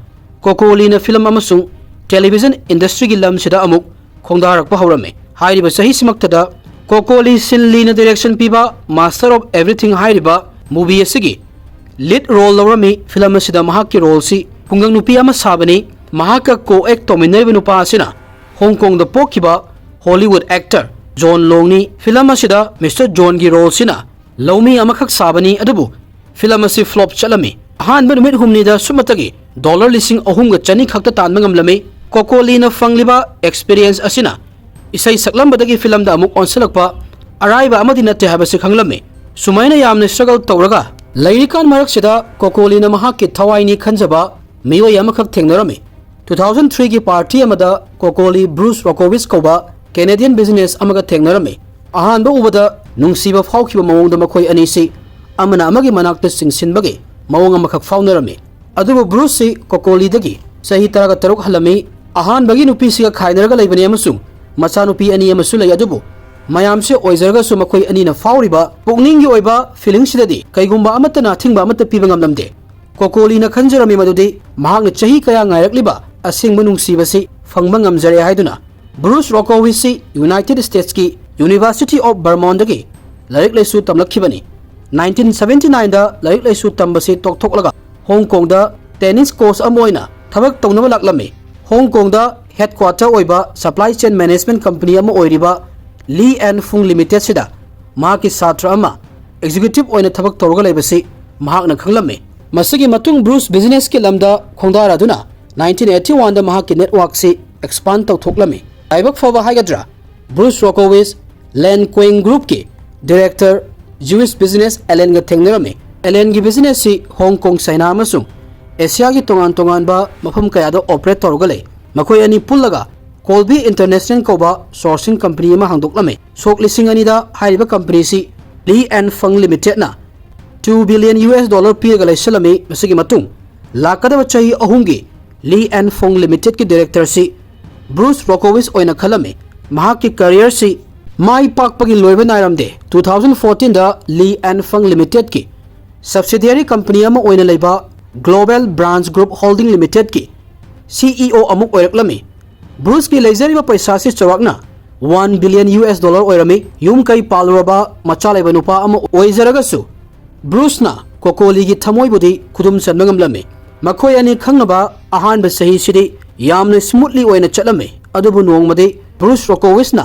ꯀꯣꯀꯣꯂꯤꯅ film ꯑꯃꯁꯨꯡ television industryꯒꯤ ꯂꯝꯁꯤꯗ ꯑꯃꯨꯛ ꯈꯣꯡꯗꯥꯔꯛꯄ ꯍꯧꯔꯝꯃꯤ꯫ ꯍꯥꯏꯔꯤꯕ ꯆꯍꯤꯁꯤꯃꯛꯇꯗ ꯀꯣꯀꯣꯂꯤ ꯁꯤꯟ ꯂꯤꯅ direction ꯄꯤꯕ Master of Everything ꯍꯥꯏꯔꯤꯕ movie ꯑꯁꯤꯒꯤ lead role ꯂꯧꯔꯝꯃꯤ꯫ Film ꯑꯁꯤꯗ ꯃꯍꯥꯛꯀꯤ roleꯁꯤ ꯈꯨꯡꯒꯪ ꯅꯨꯄꯤ ꯑꯃ ꯁꯥꯕꯅꯤ꯫ ꯃꯍꯥꯛꯀ co-act ꯇꯧꯃꯤꯟꯅꯔꯤꯕ ꯅꯨꯄꯥ ꯑꯁꯤꯅ ꯍꯣꯡ ꯀꯣꯡꯗ ꯄꯣꯛꯈꯤꯕ Hollywood actor ꯖꯣꯟ ꯂꯣꯡꯅꯤ꯫ ꯐꯤꯂꯝ ꯑꯁꯤꯗ ꯃꯤꯁꯇꯔ ꯖꯣꯟꯒꯤ ꯔꯣꯜꯁꯤꯅ ꯂꯧꯃꯤ ꯑꯃꯈꯛ ꯁꯥꯕꯅꯤ, ꯑꯗꯨꯕꯨ ꯐꯤꯂꯝ ꯑꯁꯤ ꯐ꯭ꯂꯣꯞ ꯆꯠꯂꯝꯃꯤ꯫ ꯑꯍꯥꯟꯕ ꯅꯨꯃꯤꯠ ꯍꯨꯝꯅꯤꯗ ꯁꯨꯞꯅꯇꯒꯤ ꯗꯣꯂꯔ ꯂꯤꯁꯤꯡ ꯑꯍꯨꯝꯒ ꯆꯅꯤ ꯈꯛꯇ ꯇꯥꯟꯕ ꯉꯝꯂꯝꯃꯤ꯫ ꯀꯣꯀꯣꯂꯤꯅ ꯐꯪꯂꯤꯕ ꯑꯦꯛꯁꯄꯤꯔꯤꯌꯦꯟꯁ ꯑꯁꯤꯅ ꯏꯁꯩ ꯁꯛꯂꯝꯕꯗꯒꯤ ꯐꯤꯂꯝꯗ ꯑꯃꯨꯛ ꯑꯣꯟꯁꯤꯜꯂꯛꯄ ꯑꯔꯥꯏꯕ ꯑꯃꯗꯤ ꯅꯠꯇꯦ ꯍꯥꯏꯕꯁꯤ ꯈꯪꯂꯝꯃꯤ꯫ ꯁꯨꯃꯥꯏꯅ ꯌꯥꯝꯅ ꯁ꯭ꯇ꯭ꯔꯒꯜ ꯇꯧꯔꯒ ꯂꯩꯔꯤꯀꯥꯟ ꯃꯔꯛꯁꯤꯗ ꯀꯣꯀꯣꯂꯤꯅ ꯃꯍꯥꯛꯀꯤ ꯊꯋꯥꯏꯅꯤ ꯈꯟꯖꯕ ꯃꯤꯑꯣꯏ ꯑꯃꯈꯛ ꯊꯦꯡꯅꯔꯝꯃꯤ꯫ ꯇꯨ ꯊꯥꯎꯖꯟ ꯊ꯭ꯔꯤꯒꯤ ꯄꯥꯔꯇꯤ ꯑꯃꯗ ꯀꯣꯀꯣꯂꯤ ꯕ꯭ꯔꯨꯁ ꯔꯣꯀꯣꯋꯤꯁ ꯀꯧꯕ ꯀꯦꯅꯦꯗꯤꯌꯟ ꯕꯤꯖꯤꯅꯦꯁ ꯑꯃꯒ ꯊꯦꯡꯅꯔꯝꯃꯤ꯫ ꯑꯍꯥꯟꯕ ꯎꯕꯗ ꯅꯨꯡꯁꯤꯕ ꯐꯥꯎꯈꯤꯕ ꯃꯑꯣꯡꯗ ꯃꯈꯣꯏ ꯑꯅꯤꯁꯤ ꯑꯃꯅ ꯑꯃꯒꯤ ꯃꯅꯥꯛꯇ ꯆꯤꯡꯁꯤꯟꯕꯒꯤ ꯃꯑꯣꯡ ꯑꯃꯈꯛ ꯐꯥꯎꯅꯔꯝꯃꯤ꯫ ꯑꯗꯨꯕꯨ ꯕ꯭ꯔꯨꯁꯁꯤ ꯀꯣꯀꯣꯂꯤꯗꯒꯤ ꯆꯍꯤ ꯇꯔꯥꯒ ꯇꯔꯨꯛ ꯍꯜꯂꯝꯃꯤ꯫ ꯑꯍꯥꯟꯕꯒꯤ ꯅꯨꯄꯤꯁꯤꯒ ꯈꯥꯏꯅꯔꯒ ꯂꯩꯕꯅꯤ ꯑꯃꯁꯨꯡ ꯃꯆꯥꯅꯨꯄꯤ ꯑꯅꯤ ꯑꯃꯁꯨ ꯂꯩ꯫ ꯑꯗꯨꯕꯨ ꯃꯌꯥꯝꯁꯤ ꯑꯣꯏꯖꯔꯒꯁꯨ ꯃꯈꯣꯏ ꯑꯅꯤꯅ ꯐꯥꯎꯔꯤꯕ ꯄꯨꯛꯅꯤꯡꯒꯤ ꯑꯣꯏꯕ ꯐꯤꯂꯤꯡꯁꯤꯗꯗꯤ ꯀꯩꯒꯨꯝꯕ ꯑꯃꯠꯇꯅ ꯑꯊꯤꯡꯕ ꯑꯃꯠꯇ ꯄꯤꯕ ꯉꯝꯂꯝꯗꯦ꯫ ꯀꯣꯀꯣꯂꯤꯅ ꯈꯟꯖꯔꯝꯃꯤ ꯃꯗꯨꯗꯤ ꯃꯍꯥꯛꯅ ꯆꯍꯤ ꯀꯌꯥ ꯉꯥꯏꯔꯛꯂꯤꯕ ꯑꯁꯦꯡꯕ ꯅꯨꯡꯁꯤꯕꯁꯤ ꯐꯪꯕ ꯉꯝꯖꯔꯦ ꯍꯥꯏꯗꯨꯅ꯫ ꯕ꯭ꯔꯨꯁ ꯔꯣꯀꯣꯋꯤꯁꯁꯤ ꯌꯨꯅꯥꯏꯇꯦꯗ ꯁ꯭ꯇꯦꯠꯁꯀꯤ ꯌꯨꯅꯤꯚꯔꯁꯤꯇꯤ ꯑꯣꯐ ꯕꯔꯃꯣꯟꯗꯒꯤ ꯂꯥꯏꯔꯤꯛ ꯂꯥꯏꯁꯨ ꯇꯝꯂꯛꯈꯤꯕꯅꯤ꯫ ꯅꯥꯏꯟꯇꯤꯟ ꯁꯚꯦꯟꯇꯤ ꯅꯥꯏꯟꯗ ꯂꯥꯏꯔꯤꯛ ꯂꯥꯏꯁꯨ ꯇꯝꯕꯁꯤ ꯇꯣꯛꯊꯣꯛꯂꯒ ꯍꯣꯡ ꯀꯣꯡꯗ ꯇꯦꯅꯤꯁ ꯀꯣꯆ ꯑꯃ ꯑꯣꯏꯅ ꯊꯕꯛ ꯇꯧꯅꯕ ꯂꯥꯛꯂꯝꯃꯤ꯫ ꯍꯣꯡ ꯀꯣꯡꯗ ꯍꯦꯗꯀ꯭ꯋꯥꯇꯔ ꯑꯣꯏꯕ ꯁꯄ꯭ꯂꯥꯏ ꯆꯦꯟ ꯃꯦꯅꯦꯖꯃꯦꯟꯠ ꯀꯝꯄꯅꯤ ꯑꯃ ꯑꯣꯏꯔꯤꯕ ꯂꯤ ꯑꯦꯟ ꯐꯨꯡ ꯂꯤꯃꯤꯇꯦꯗꯁꯤꯗ ꯃꯍꯥꯛꯀꯤ ꯁꯥꯇ꯭ꯔ ꯑꯃ ꯑꯦꯛꯖꯤꯀ꯭ꯌꯨꯇꯤꯕ ꯑꯣꯏꯅ ꯊꯕꯛ ꯇꯧꯔꯒ ꯂꯩꯕꯁꯤ ꯃꯍꯥꯛꯅ ꯈꯪꯂꯝꯃꯤ꯫ ꯃꯁꯤꯒꯤ ꯃꯇꯨꯡ ꯕ꯭ꯔꯨꯁ ꯕꯤꯖꯤꯅꯦꯁꯀꯤ ꯂꯝꯗ ꯈꯣꯡꯗꯥꯔꯗꯨꯅ ꯅꯥꯏꯟꯇꯤꯟ ꯑꯩꯠꯇꯤ ꯋꯥꯟꯗ ꯃꯍꯥꯛꯀꯤ ꯅꯦꯠꯋꯥꯔꯛꯁꯤ ꯑꯦꯛꯁꯄꯥꯟ ꯇꯧꯊꯣꯛꯂꯝꯃꯤ꯫ ꯂꯥꯏꯕꯛ ꯐꯕ ꯍꯥꯏꯒꯗ꯭ꯔꯥ, ꯕ꯭ꯔꯨꯁ ꯔꯣꯀꯣꯋꯤꯁ ꯂꯦꯟ ꯀ꯭ꯋꯦꯡ ꯒ꯭ꯔꯨꯞꯀꯤ ꯗꯤꯔꯦꯛꯇꯔ ꯖ꯭ꯌꯨꯏꯁ ꯕꯤꯖꯤꯅꯦꯁ ꯑꯦꯂꯦꯟꯒ ꯊꯦꯡꯅꯔꯝꯃꯤ꯫ ꯑꯦꯂꯦꯟꯒꯤ ꯕꯤꯖꯤꯅꯦꯁꯁꯤ ꯍꯣꯡ ꯀꯣꯡ, ꯆꯥꯏꯅꯥ ꯑꯃꯁꯨꯡ ꯑꯦꯁꯤꯌꯥꯒꯤ ꯇꯣꯉꯥꯟ ꯇꯣꯉꯥꯟꯕ ꯃꯐꯝ ꯀꯌꯥꯗ ꯑꯣꯄꯔꯦꯠ ꯇꯧꯔꯒ ꯂꯩ꯫ ꯃꯈꯣꯏ ꯑꯅꯤ ꯄꯨꯜꯂꯒ ꯀꯣꯜꯕꯤ ꯏꯟꯇꯔꯅꯦꯁꯅꯦꯜ ꯀꯧꯕ ꯁꯣꯔꯁꯤꯡ ꯀꯝꯄꯅꯤ ꯑꯃ ꯍꯥꯡꯗꯣꯛꯂꯝꯃꯤ꯫ ꯁꯣꯛ ꯂꯤꯁꯤꯡ ꯑꯅꯤꯗ ꯍꯥꯏꯔꯤꯕ ꯀꯝꯄꯅꯤꯁꯤ ꯂꯤ ꯑꯦꯟ ꯐꯪ ꯂꯤꯃꯤꯇꯦꯗꯅ two billion U S dollar ꯄꯤꯔꯒ ꯂꯩꯁꯤꯜꯂꯝꯃꯤ꯫ ꯃꯁꯤꯒꯤ ꯃꯇꯨꯡ ꯂꯥꯛꯀꯗꯕ ꯆꯍꯤ ꯑꯍꯨꯝꯒꯤ ꯂꯤ ꯑꯦꯟ ꯐꯣꯡ ꯂꯤꯃꯤꯇꯦꯗꯀꯤ ꯗꯤꯔꯦꯛꯇꯔꯁꯤ ꯕ꯭ꯔꯨꯁ ꯔꯣꯀꯣꯋꯤꯁ ꯑꯣꯏꯅ ꯈꯜꯂꯝꯃꯤ꯫ ꯃꯍꯥꯛꯀꯤ ꯀꯦꯔꯤꯌꯔꯁꯤ ꯃꯥꯏ ꯄꯥꯛꯄꯒꯤ ꯂꯣꯏꯕ ꯅꯥꯏꯔꯝꯗꯦ꯫ ꯇꯨ ꯊꯥꯎꯖꯟ ꯐꯣꯔꯇꯤꯟꯗ ꯂꯤ ꯑꯦꯟ ꯐꯪ ꯂꯤꯃꯤꯇꯦꯗꯀꯤ ꯁꯕꯁꯤꯗꯤꯌꯥꯔꯤ ꯀꯝꯄꯅꯤ ꯑꯃ ꯑꯣꯏꯅ ꯂꯩꯕ ꯒ꯭ꯂꯣꯕꯦꯜ ꯕ꯭ꯔꯥꯟꯁ ꯒ꯭ꯔꯨꯞ ꯍꯣꯜꯗꯤꯡ ꯂꯤꯃꯤꯇꯦꯗꯀꯤ ꯁꯤ ꯏ ꯑꯣ ꯑꯃꯨꯛ ꯑꯣꯏꯔꯛꯂꯝꯃꯤ꯫ ꯕ꯭ꯔꯨꯁꯀꯤ ꯂꯩꯖꯔꯤꯕ ꯄꯩꯁꯥꯁꯤ ꯆꯥꯎꯔꯥꯛꯅ one billion U S dollar ꯑꯣꯏꯔꯝꯃꯤ꯫ ꯌꯨꯝ ꯀꯩ ꯄꯥꯜꯂꯨꯔꯕ ꯃꯆꯥ ꯂꯩꯕ ꯅꯨꯄꯥ ꯑꯃ ꯑꯣꯏꯖꯔꯒꯁꯨ ꯕ꯭ꯔꯨꯁꯅ ꯀꯣꯀꯣꯂꯤꯒꯤ ꯊꯃꯣꯏꯕꯨꯗꯤ ꯈꯨꯗꯨꯝ ꯆꯟꯕ ꯉꯝꯂꯝꯃꯤ꯫ ꯃꯈꯣꯏ ꯑꯅꯤ ꯈꯪꯅꯕ ꯑꯍꯥꯟꯕ ꯆꯍꯤꯁꯤꯗꯤ ꯌꯥꯝꯅ ꯁ꯭ꯃꯨꯠꯂꯤ ꯑꯣꯏꯅ ꯆꯠꯂꯝꯃꯤ꯫ ꯑꯗꯨꯕꯨ ꯅꯣꯡꯃꯗꯤ ꯕ꯭ꯔꯨꯁ ꯔꯣꯀꯣꯋꯤꯁꯅ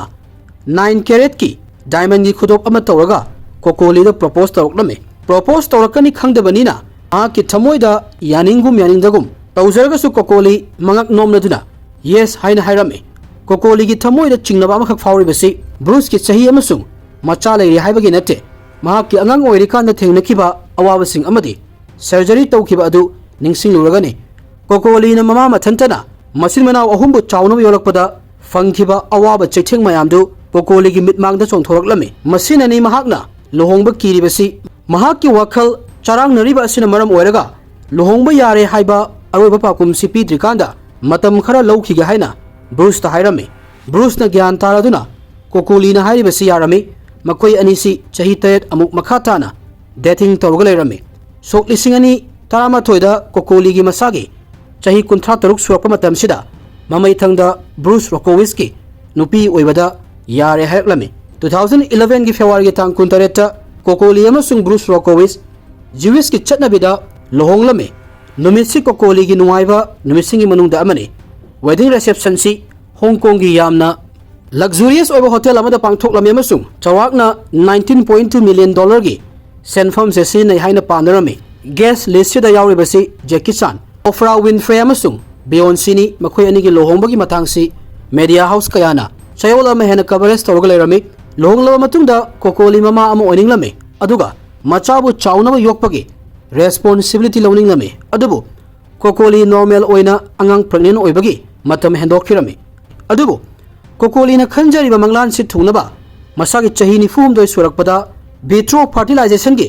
ꯅꯥꯏꯟ ꯀꯦꯔꯦꯠꯀꯤ ꯗꯥꯏꯃꯟꯒꯤ ꯈꯨꯗꯣꯞ ꯑꯃ ꯇꯧꯔꯒ ꯀꯣꯀꯣꯂꯤꯗ ꯄ꯭ꯔꯣꯄꯣꯁ ꯇꯧꯔꯛꯂꯝꯃꯤ꯫ ꯄ꯭ꯔꯣꯄꯣꯁ ꯇꯧꯔꯛꯀꯅꯤ ꯈꯪꯗꯕꯅꯤꯅ ꯃꯍꯥꯛꯀꯤ ꯊꯃꯣꯏꯗ ꯌꯥꯅꯤꯡꯒꯨꯝ ꯌꯥꯅꯤꯡꯗꯒꯨꯝ ꯇꯧꯖꯔꯒꯁꯨ ꯀꯣꯀꯣꯂꯤ ꯃꯉꯛ ꯅꯣꯝꯂꯗꯨꯅ ꯌꯦꯁ ꯍꯥꯏꯅ ꯍꯥꯏꯔꯝꯃꯤ꯫ ꯀꯣꯀꯣꯂꯤꯒꯤ ꯊꯃꯣꯏꯗ ꯆꯤꯡꯅꯕ ꯑꯃꯈꯛ ꯐꯥꯎꯔꯤꯕꯁꯤ ꯕ꯭ꯔꯨꯁꯀꯤ ꯆꯍꯤ ꯑꯃꯁꯨꯡ ꯃꯆꯥ ꯂꯩꯔꯤ ꯍꯥꯏꯕꯒꯤ ꯅꯠꯇꯦ, ꯃꯍꯥꯛꯀꯤ ꯑꯉꯥꯡ ꯑꯣꯏꯔꯤꯀꯥꯟꯗ ꯊꯦꯡꯅꯈꯤꯕ ꯑꯋꯥꯕꯁꯤꯡ ꯑꯃꯗꯤ ꯁꯔꯖꯔꯤ ꯇꯧꯈꯤꯕ ꯑꯗꯨ ꯅꯤꯡꯁꯤꯡꯂꯨꯔꯒꯅꯤ꯫ ꯀꯣꯀꯣꯂꯤꯅ ꯃꯃꯥ ꯃꯊꯟꯇꯅ ꯃꯆꯤꯟ ꯃꯅꯥꯎ ꯑꯍꯨꯝꯕꯨ ꯆꯥꯎꯅꯕ ꯌꯣꯛꯂꯛꯄꯗ ꯐꯪꯈꯤꯕ ꯑꯋꯥꯕ ꯆꯩꯊꯦꯡ ꯃꯌꯥꯝꯗꯨ ꯀꯣꯀꯣꯂꯤꯒꯤ ꯃꯤꯠꯃꯥꯡꯗ ꯆꯣꯡꯊꯣꯔꯛꯂꯝꯃꯤ꯫ ꯃꯁꯤꯅꯅꯤ ꯃꯍꯥꯛꯅ ꯂꯨꯍꯣꯡꯕ ꯀꯤꯔꯤꯕꯁꯤ꯫ ꯃꯍꯥꯛꯀꯤ ꯋꯥꯈꯜ ꯆꯔꯥꯡꯅꯔꯤꯕ ꯑꯁꯤꯅ ꯃꯔꯝ ꯑꯣꯏꯔꯒ ꯂꯨꯍꯣꯡꯕ ꯌꯥꯔꯦ ꯍꯥꯏꯕ ꯑꯔꯣꯏꯕ ꯄꯥꯎꯈꯨꯝꯁꯤ ꯄꯤꯗ꯭ꯔꯤꯀꯥꯟꯗ ꯃꯇꯝ ꯈꯔ ꯂꯧꯈꯤꯒꯦ ꯍꯥꯏꯅ ꯕ꯭ꯔꯨꯁꯇ ꯍꯥꯏꯔꯝꯃꯤ꯫ ꯕ꯭ꯔꯨꯁꯅ ꯒ꯭ꯌꯥꯟ ꯇꯥꯔꯗꯨꯅ ꯀꯣꯀꯣꯂꯤꯅ ꯍꯥꯏꯔꯤꯕꯁꯤ ꯌꯥꯔꯝꯃꯤ꯫ ꯃꯈꯣꯏ ꯑꯅꯤꯁꯤ ꯆꯍꯤ ꯇꯔꯦꯠ ꯑꯃꯨꯛ ꯃꯈꯥ ꯇꯥꯅ ꯗꯦꯇꯤꯡ ꯇꯧꯔꯒ ꯂꯩꯔꯝꯃꯤ꯫ ꯁꯣꯛ ꯂꯤꯁꯤꯡ ꯑꯅꯤ ꯇꯔꯥꯃꯥꯊꯣꯏꯗ ꯀꯣꯀꯣꯂꯤꯒꯤ ꯃꯁꯥꯒꯤ ꯆꯍꯤ ꯀꯨꯟꯊ꯭ꯔꯥ ꯇꯔꯨꯛ ꯁꯨꯔꯛꯄ ꯃꯇꯝꯁꯤꯗ ꯃꯃꯩꯊꯪꯗ ꯕ꯭ꯔꯨꯁ ꯔꯣꯀꯣꯋꯤꯁꯀꯤ ꯅꯨꯄꯤ ꯑꯣꯏꯕꯗ ꯌꯥꯔꯦ ꯍꯥꯏꯔꯛꯂꯝꯃꯤ꯫ ꯇꯨ ꯊꯥꯎꯖꯟ ꯏꯂꯚꯦꯟꯒꯤ ꯐꯦꯕ꯭ꯔꯨꯋꯥꯔꯤꯒꯤ ꯇꯥꯡ ꯀꯨꯟꯇꯔꯦꯠꯇ ꯀꯣꯀꯣꯂꯤ ꯑꯃꯁꯨꯡ ꯕ꯭ꯔꯨꯁ ꯔꯣꯀꯣꯋꯤꯁ ꯖ꯭ꯌꯨꯏꯁꯀꯤ ꯆꯠꯅꯕꯤꯗ ꯂꯨꯍꯣꯡꯂꯝꯃꯤ꯫ ꯅꯨꯃꯤꯠꯁꯤ ꯀꯣꯀꯣꯂꯤꯒꯤ ꯅꯨꯡꯉꯥꯏꯕ ꯅꯨꯃꯤꯠꯁꯤꯡꯒꯤ ꯃꯅꯨꯡꯗ ꯑꯃꯅꯤ꯫ ꯋꯦꯗꯤꯡ ꯔꯤꯁꯦꯞꯁꯟꯁꯤ ꯍꯣꯡ ꯀꯣꯡꯒꯤ ꯌꯥꯝꯅ ꯂꯛꯖꯨꯔꯤꯌꯁ ꯑꯣꯏꯕ ꯍꯣꯇꯦꯜ ꯑꯃꯗ ꯄꯥꯡꯊꯣꯛꯂꯝꯃꯤ ꯑꯃꯁꯨꯡ ꯆꯥꯎꯔꯥꯛꯅ ꯅꯥꯏꯟꯇꯤꯟ ꯄꯣꯏꯟ ꯇꯨ ꯃꯤꯂꯤꯌꯟ ꯗꯣꯂꯔꯒꯤ ꯁꯦꯟꯐꯝꯁꯦ ꯁꯤꯖꯤꯟꯅꯩ ꯍꯥꯏꯅ ꯄꯥꯅꯔꯝꯃꯤ꯫ ꯒꯦꯁ ꯂꯤꯁꯁꯤꯗ ꯌꯥꯎꯔꯤꯕꯁꯤ ꯖꯦꯀꯤ ꯆꯥꯟ, ꯑꯣꯐ꯭ꯔꯥ ꯋꯤꯟꯐ꯭ꯔꯦ ꯑꯃꯁꯨꯡ ꯕꯤꯌꯣꯟꯁꯤꯅꯤ꯫ ꯃꯈꯣꯏ ꯑꯅꯤꯒꯤ ꯂꯨꯍꯣꯡꯕꯒꯤ ꯃꯇꯥꯡꯁꯤ ꯃꯦꯗꯤꯌꯥ ꯍꯥꯎꯁ ꯀꯌꯥꯅ ꯆꯌꯣꯜ ꯑꯃ ꯍꯦꯟꯅ ꯀꯚꯔꯦꯖ ꯇꯧꯔꯒ ꯂꯩꯔꯝꯃꯤ꯫ ꯂꯨꯍꯣꯡꯂꯕ ꯃꯇꯨꯡꯗ ꯀꯣꯀꯣꯂꯤ ꯃꯃꯥ ꯑꯃ ꯑꯣꯏꯅꯤꯡꯂꯝꯃꯤ, ꯑꯗꯨꯒ ꯃꯆꯥꯕꯨ ꯆꯥꯎꯅꯕ ꯌꯣꯛꯄꯒꯤ ꯔꯦꯁꯄꯣꯟꯁꯤꯕꯤꯂꯤꯇꯤ ꯂꯧꯅꯤꯡꯂꯝꯃꯤ꯫ ꯑꯗꯨꯕꯨ ꯀꯣꯀꯣꯂꯤ ꯅꯣꯔꯃꯦꯜ ꯑꯣꯏꯅ ꯑꯉꯥꯡ ꯄ꯭ꯔꯦꯒꯅꯦꯟ ꯑꯣꯏꯕꯒꯤ ꯃꯇꯝ ꯍꯦꯟꯗꯣꯛꯈꯤꯔꯝꯃꯤ꯫ ꯑꯗꯨꯕꯨ ꯀꯣꯀꯣꯂꯤꯅ ꯈꯟꯖꯔꯤꯕ ꯃꯪꯂꯥꯟꯁꯤ ꯊꯨꯡꯅꯕ ꯃꯁꯥꯒꯤ ꯆꯍꯤ ꯅꯤꯐꯨ ꯍꯨꯝꯗꯣꯏ ꯁꯨꯔꯛꯄꯗ ꯚꯤꯇ꯭ꯔꯣ ꯐꯔꯇꯤꯂꯥꯏꯖꯦꯁꯟꯒꯤ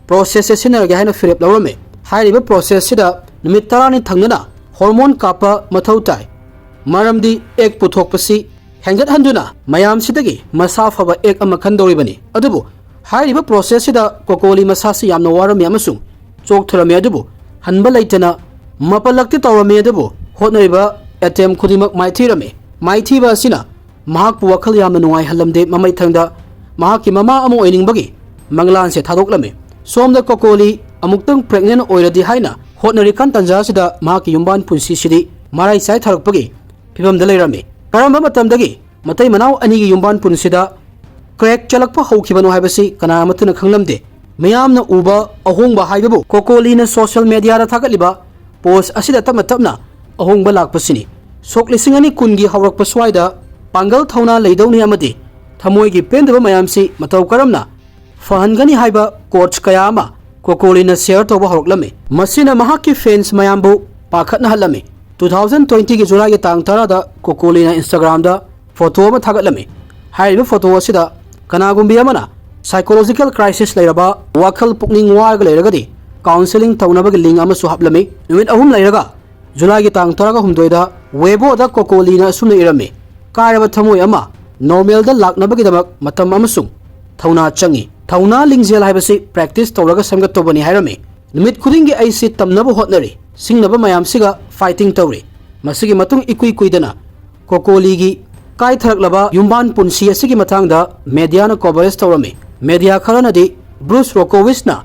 ꯄ꯭ꯔꯣꯁꯦꯁꯁꯦ ꯁꯤꯖꯤꯟꯅꯔꯒꯦ ꯍꯥꯏꯅ ꯐꯤꯔꯦꯞ ꯂꯧꯔꯝꯃꯤ꯫ ꯍꯥꯏꯔꯤꯕ ꯄ꯭ꯔꯣꯁꯦꯁꯁꯤꯗ ꯅꯨꯃꯤꯠ ꯇꯔꯥꯅꯤ ꯊꯪꯅꯅ ꯍꯣꯔꯃꯣꯟ ꯀꯥꯞꯄ ꯃꯊꯧ ꯇꯥꯏ, ꯃꯔꯝꯗꯤ ꯑꯦꯒ ꯄꯨꯊꯣꯛꯄꯁꯤ ꯍꯦꯟꯒꯠꯍꯟꯗꯨꯅ ꯃꯌꯥꯝꯁꯤꯗꯒꯤ ꯃꯁꯥ ꯐꯕ ꯑꯦꯒ ꯑꯃ ꯈꯟꯗꯧꯔꯤꯕꯅꯤ꯫ ꯑꯗꯨꯕꯨ ꯍꯥꯏꯔꯤꯕ ꯄ꯭ꯔꯣꯁꯦꯁꯁꯤꯗ ꯀꯣꯀꯣꯂꯤ ꯃꯁꯥꯁꯤ ꯌꯥꯝꯅ ꯋꯥꯔꯝꯃꯤ ꯑꯃꯁꯨꯡ ꯆꯣꯛꯊꯔꯝꯃꯤ, ꯑꯗꯨꯕꯨ ꯍꯟꯕ ꯂꯩꯇꯅ ꯃꯥꯄꯜꯂꯛꯇꯤ ꯇꯧꯔꯝꯃꯤ꯫ ꯑꯗꯨꯕꯨ ꯍꯣꯠꯅꯔꯤꯕ ꯑꯦꯇꯦꯝ ꯈꯨꯗꯤꯡꯃꯛ ꯃꯥꯏꯊꯤꯔꯝꯃꯤ꯫ ꯃꯥꯏꯊꯤꯕ ꯑꯁꯤꯅ ꯃꯍꯥꯛꯄꯨ ꯋꯥꯈꯜ ꯌꯥꯝꯅ ꯅꯨꯡꯉꯥꯏꯍꯜꯂꯝꯗꯦ꯫ ꯃꯃꯩꯊꯪꯗ ꯃꯍꯥꯛꯀꯤ ꯃꯃꯥ ꯑꯃ ꯑꯣꯏꯅꯤꯡꯕꯒꯤ ꯃꯪꯂꯥꯟꯁꯦ ꯊꯥꯗꯣꯛꯂꯝꯃꯤ꯫ ꯁꯣꯝꯗ ꯀꯣꯀꯣꯂꯤ ꯑꯃꯨꯛꯇꯪ ꯄ꯭ꯔꯦꯒꯅꯦꯟ ꯑꯣꯏꯔꯗꯤ ꯍꯥꯏꯅ ꯍꯣꯠꯅꯔꯤꯀꯥꯟ ꯇꯥꯟꯖꯥ ꯑꯁꯤꯗ ꯃꯍꯥꯛꯀꯤ ꯌꯨꯝꯕꯥꯟ ꯄꯨꯟꯁꯤꯁꯤꯗꯤ ꯃꯔꯥꯏ ꯆꯥꯏꯊꯔꯛꯄꯒꯤ ꯐꯤꯕꯝꯗ ꯂꯩꯔꯝꯃꯤ꯫ ꯀꯔꯝꯕ ꯃꯇꯝꯗꯒꯤ ꯃꯇꯩ ꯃꯅꯥꯎ ꯑꯅꯤꯒꯤ ꯌꯨꯝꯕꯥꯟ ꯄꯨꯟꯁꯤꯗ ꯀ꯭ꯔꯦꯛ ꯆꯠꯂꯛꯄ ꯍꯧꯈꯤꯕꯅꯣ ꯍꯥꯏꯕꯁꯤ ꯀꯅꯥ ꯑꯃꯠꯇꯅ ꯈꯪꯂꯝꯗꯦ꯫ ꯃꯤꯌꯥꯝꯅ ꯎꯕ ꯑꯍꯣꯡꯕ ꯍꯥꯏꯕꯕꯨ ꯀꯣꯀꯣꯂꯤꯅ ꯁꯣꯁꯤꯌꯦꯜ ꯃꯦꯗꯤꯌꯥꯗ ꯊꯥꯒꯠꯂꯤꯕ ꯄꯣꯁ ꯑꯁꯤꯗ ꯇꯞꯅ ꯇꯞꯅ ꯑꯍꯣꯡꯕ ꯂꯥꯛꯄꯁꯤꯅꯤ꯫ ꯁꯣꯛ ꯂꯤꯁꯤꯡ ꯑꯅꯤ ꯀꯨꯟꯒꯤ ꯍꯧꯔꯛꯄ ꯁ꯭ꯋꯥꯏꯗ ꯄꯥꯡꯒꯜ ꯊꯧꯅꯥ ꯂꯩꯗꯧꯅꯤ ꯑꯃꯗꯤ ꯊꯃꯣꯏꯒꯤ ꯄꯦꯟꯗꯕ ꯃꯌꯥꯝꯁꯤ ꯃꯇꯧ ꯀꯔꯝꯅ ꯐꯍꯟꯒꯅꯤ ꯍꯥꯏꯕ ꯀꯣꯠꯁ ꯀꯌꯥ ꯑꯃ ꯀꯣꯀꯣꯂꯤꯅ ꯁꯦꯌꯔ ꯇꯧꯕ ꯍꯧꯔꯛꯂꯝꯃꯤ꯫ ꯃꯁꯤꯅ ꯃꯍꯥꯛꯀꯤ ꯐꯦꯟꯁ ꯃꯌꯥꯝꯕꯨ ꯄꯥꯈꯠꯅꯍꯜꯂꯝꯃꯤ꯫ ꯇꯨ ꯊꯥꯎꯖꯟ ꯇ꯭ꯋꯦꯟꯇꯤꯒꯤ ꯖꯨꯂꯥꯏꯒꯤ ꯇꯥꯡ ꯇꯔꯥꯗ ꯀꯣꯀꯣꯂꯤꯅ ꯏꯟꯁꯇꯥꯒ꯭ꯔꯥꯝꯗ ꯐꯣꯇꯣ ꯑꯃ ꯊꯥꯒꯠꯂꯝꯃꯤ꯫ ꯍꯥꯏꯔꯤꯕ ꯐꯣꯇꯣ ꯑꯁꯤꯗ ꯀꯅꯥꯒꯨꯝꯕꯤ ꯑꯃꯅ ꯁꯥꯏꯀꯣꯂꯣꯖꯤꯀꯦꯜ ꯀ꯭ꯔꯥꯏꯁꯤꯁ ꯂꯩꯔꯕ, ꯋꯥꯈꯜ ꯄꯨꯛꯅꯤꯡ ꯋꯥꯔꯒ ꯂꯩꯔꯒꯗꯤ ꯀꯥꯎꯟꯁꯦꯂꯤꯡ ꯇꯧꯅꯕꯒꯤ ꯂꯤꯡ ꯑꯃꯁꯨ ꯍꯥꯞꯂꯝꯃꯤ꯫ ꯅꯨꯃꯤꯠ ꯑꯍꯨꯝ ꯂꯩꯔꯒ ꯖꯨꯂꯥꯏꯒꯤ ꯇꯥꯡ ꯇꯔꯥꯍꯨꯝꯗꯣꯏꯗ ꯋꯦꯕꯣꯗ ꯀꯣꯀꯣꯂꯤꯅ ꯑꯁꯨꯝꯅ ꯏꯔꯝꯃꯤ, "ꯀꯥꯏꯔꯕ ꯊꯃꯣꯏ ꯑꯃ ꯅꯣꯔꯃꯦꯜꯗ ꯂꯥꯛꯅꯕꯒꯤꯗꯃꯛ ꯃꯇꯝ ꯑꯃꯁꯨꯡ ꯊꯧꯅꯥ ꯆꯪꯏ꯫ ꯊꯧꯅꯥ ꯂꯤꯡꯖꯦꯜ ꯍꯥꯏꯕꯁꯤ ꯄ꯭ꯔꯦꯛꯇꯤꯁ ꯇꯧꯔꯒ ꯁꯦꯝꯒꯠꯇꯧꯕꯅꯤ" ꯍꯥꯏꯔꯝꯃꯤ꯫ "ꯅꯨꯃꯤꯠ ꯈꯨꯗꯤꯡꯒꯤ ꯑꯩꯁꯤ ꯇꯝꯅꯕ ꯍꯣꯠꯅꯔꯤ, ꯁꯤꯡꯅꯕ ꯃꯌꯥꯝꯁꯤꯒ ꯐꯥꯏꯇꯤꯡ ꯇꯧꯔꯤ꯫ ꯃꯁꯤꯒꯤ ꯃꯇꯨꯡ ꯏꯀꯨꯏ ꯀꯨꯏꯗꯅ ꯀꯣꯀꯣꯂꯤꯒꯤ ꯀꯥꯏꯊꯔꯛꯂꯕ ꯌꯨꯝꯕꯥꯟ ꯄꯨꯟꯁꯤ ꯑꯁꯤꯒꯤ ꯃꯇꯥꯡꯗ ꯃꯦꯗꯤꯌꯥꯅ ꯀꯣꯚꯔꯦꯖ ꯇꯧꯔꯝꯃꯤ꯫ ꯃꯦꯗꯤꯌꯥ ꯈꯔꯅꯗꯤ ꯕ꯭ꯔꯨꯁ ꯔꯣꯀꯣꯋꯤꯁꯅ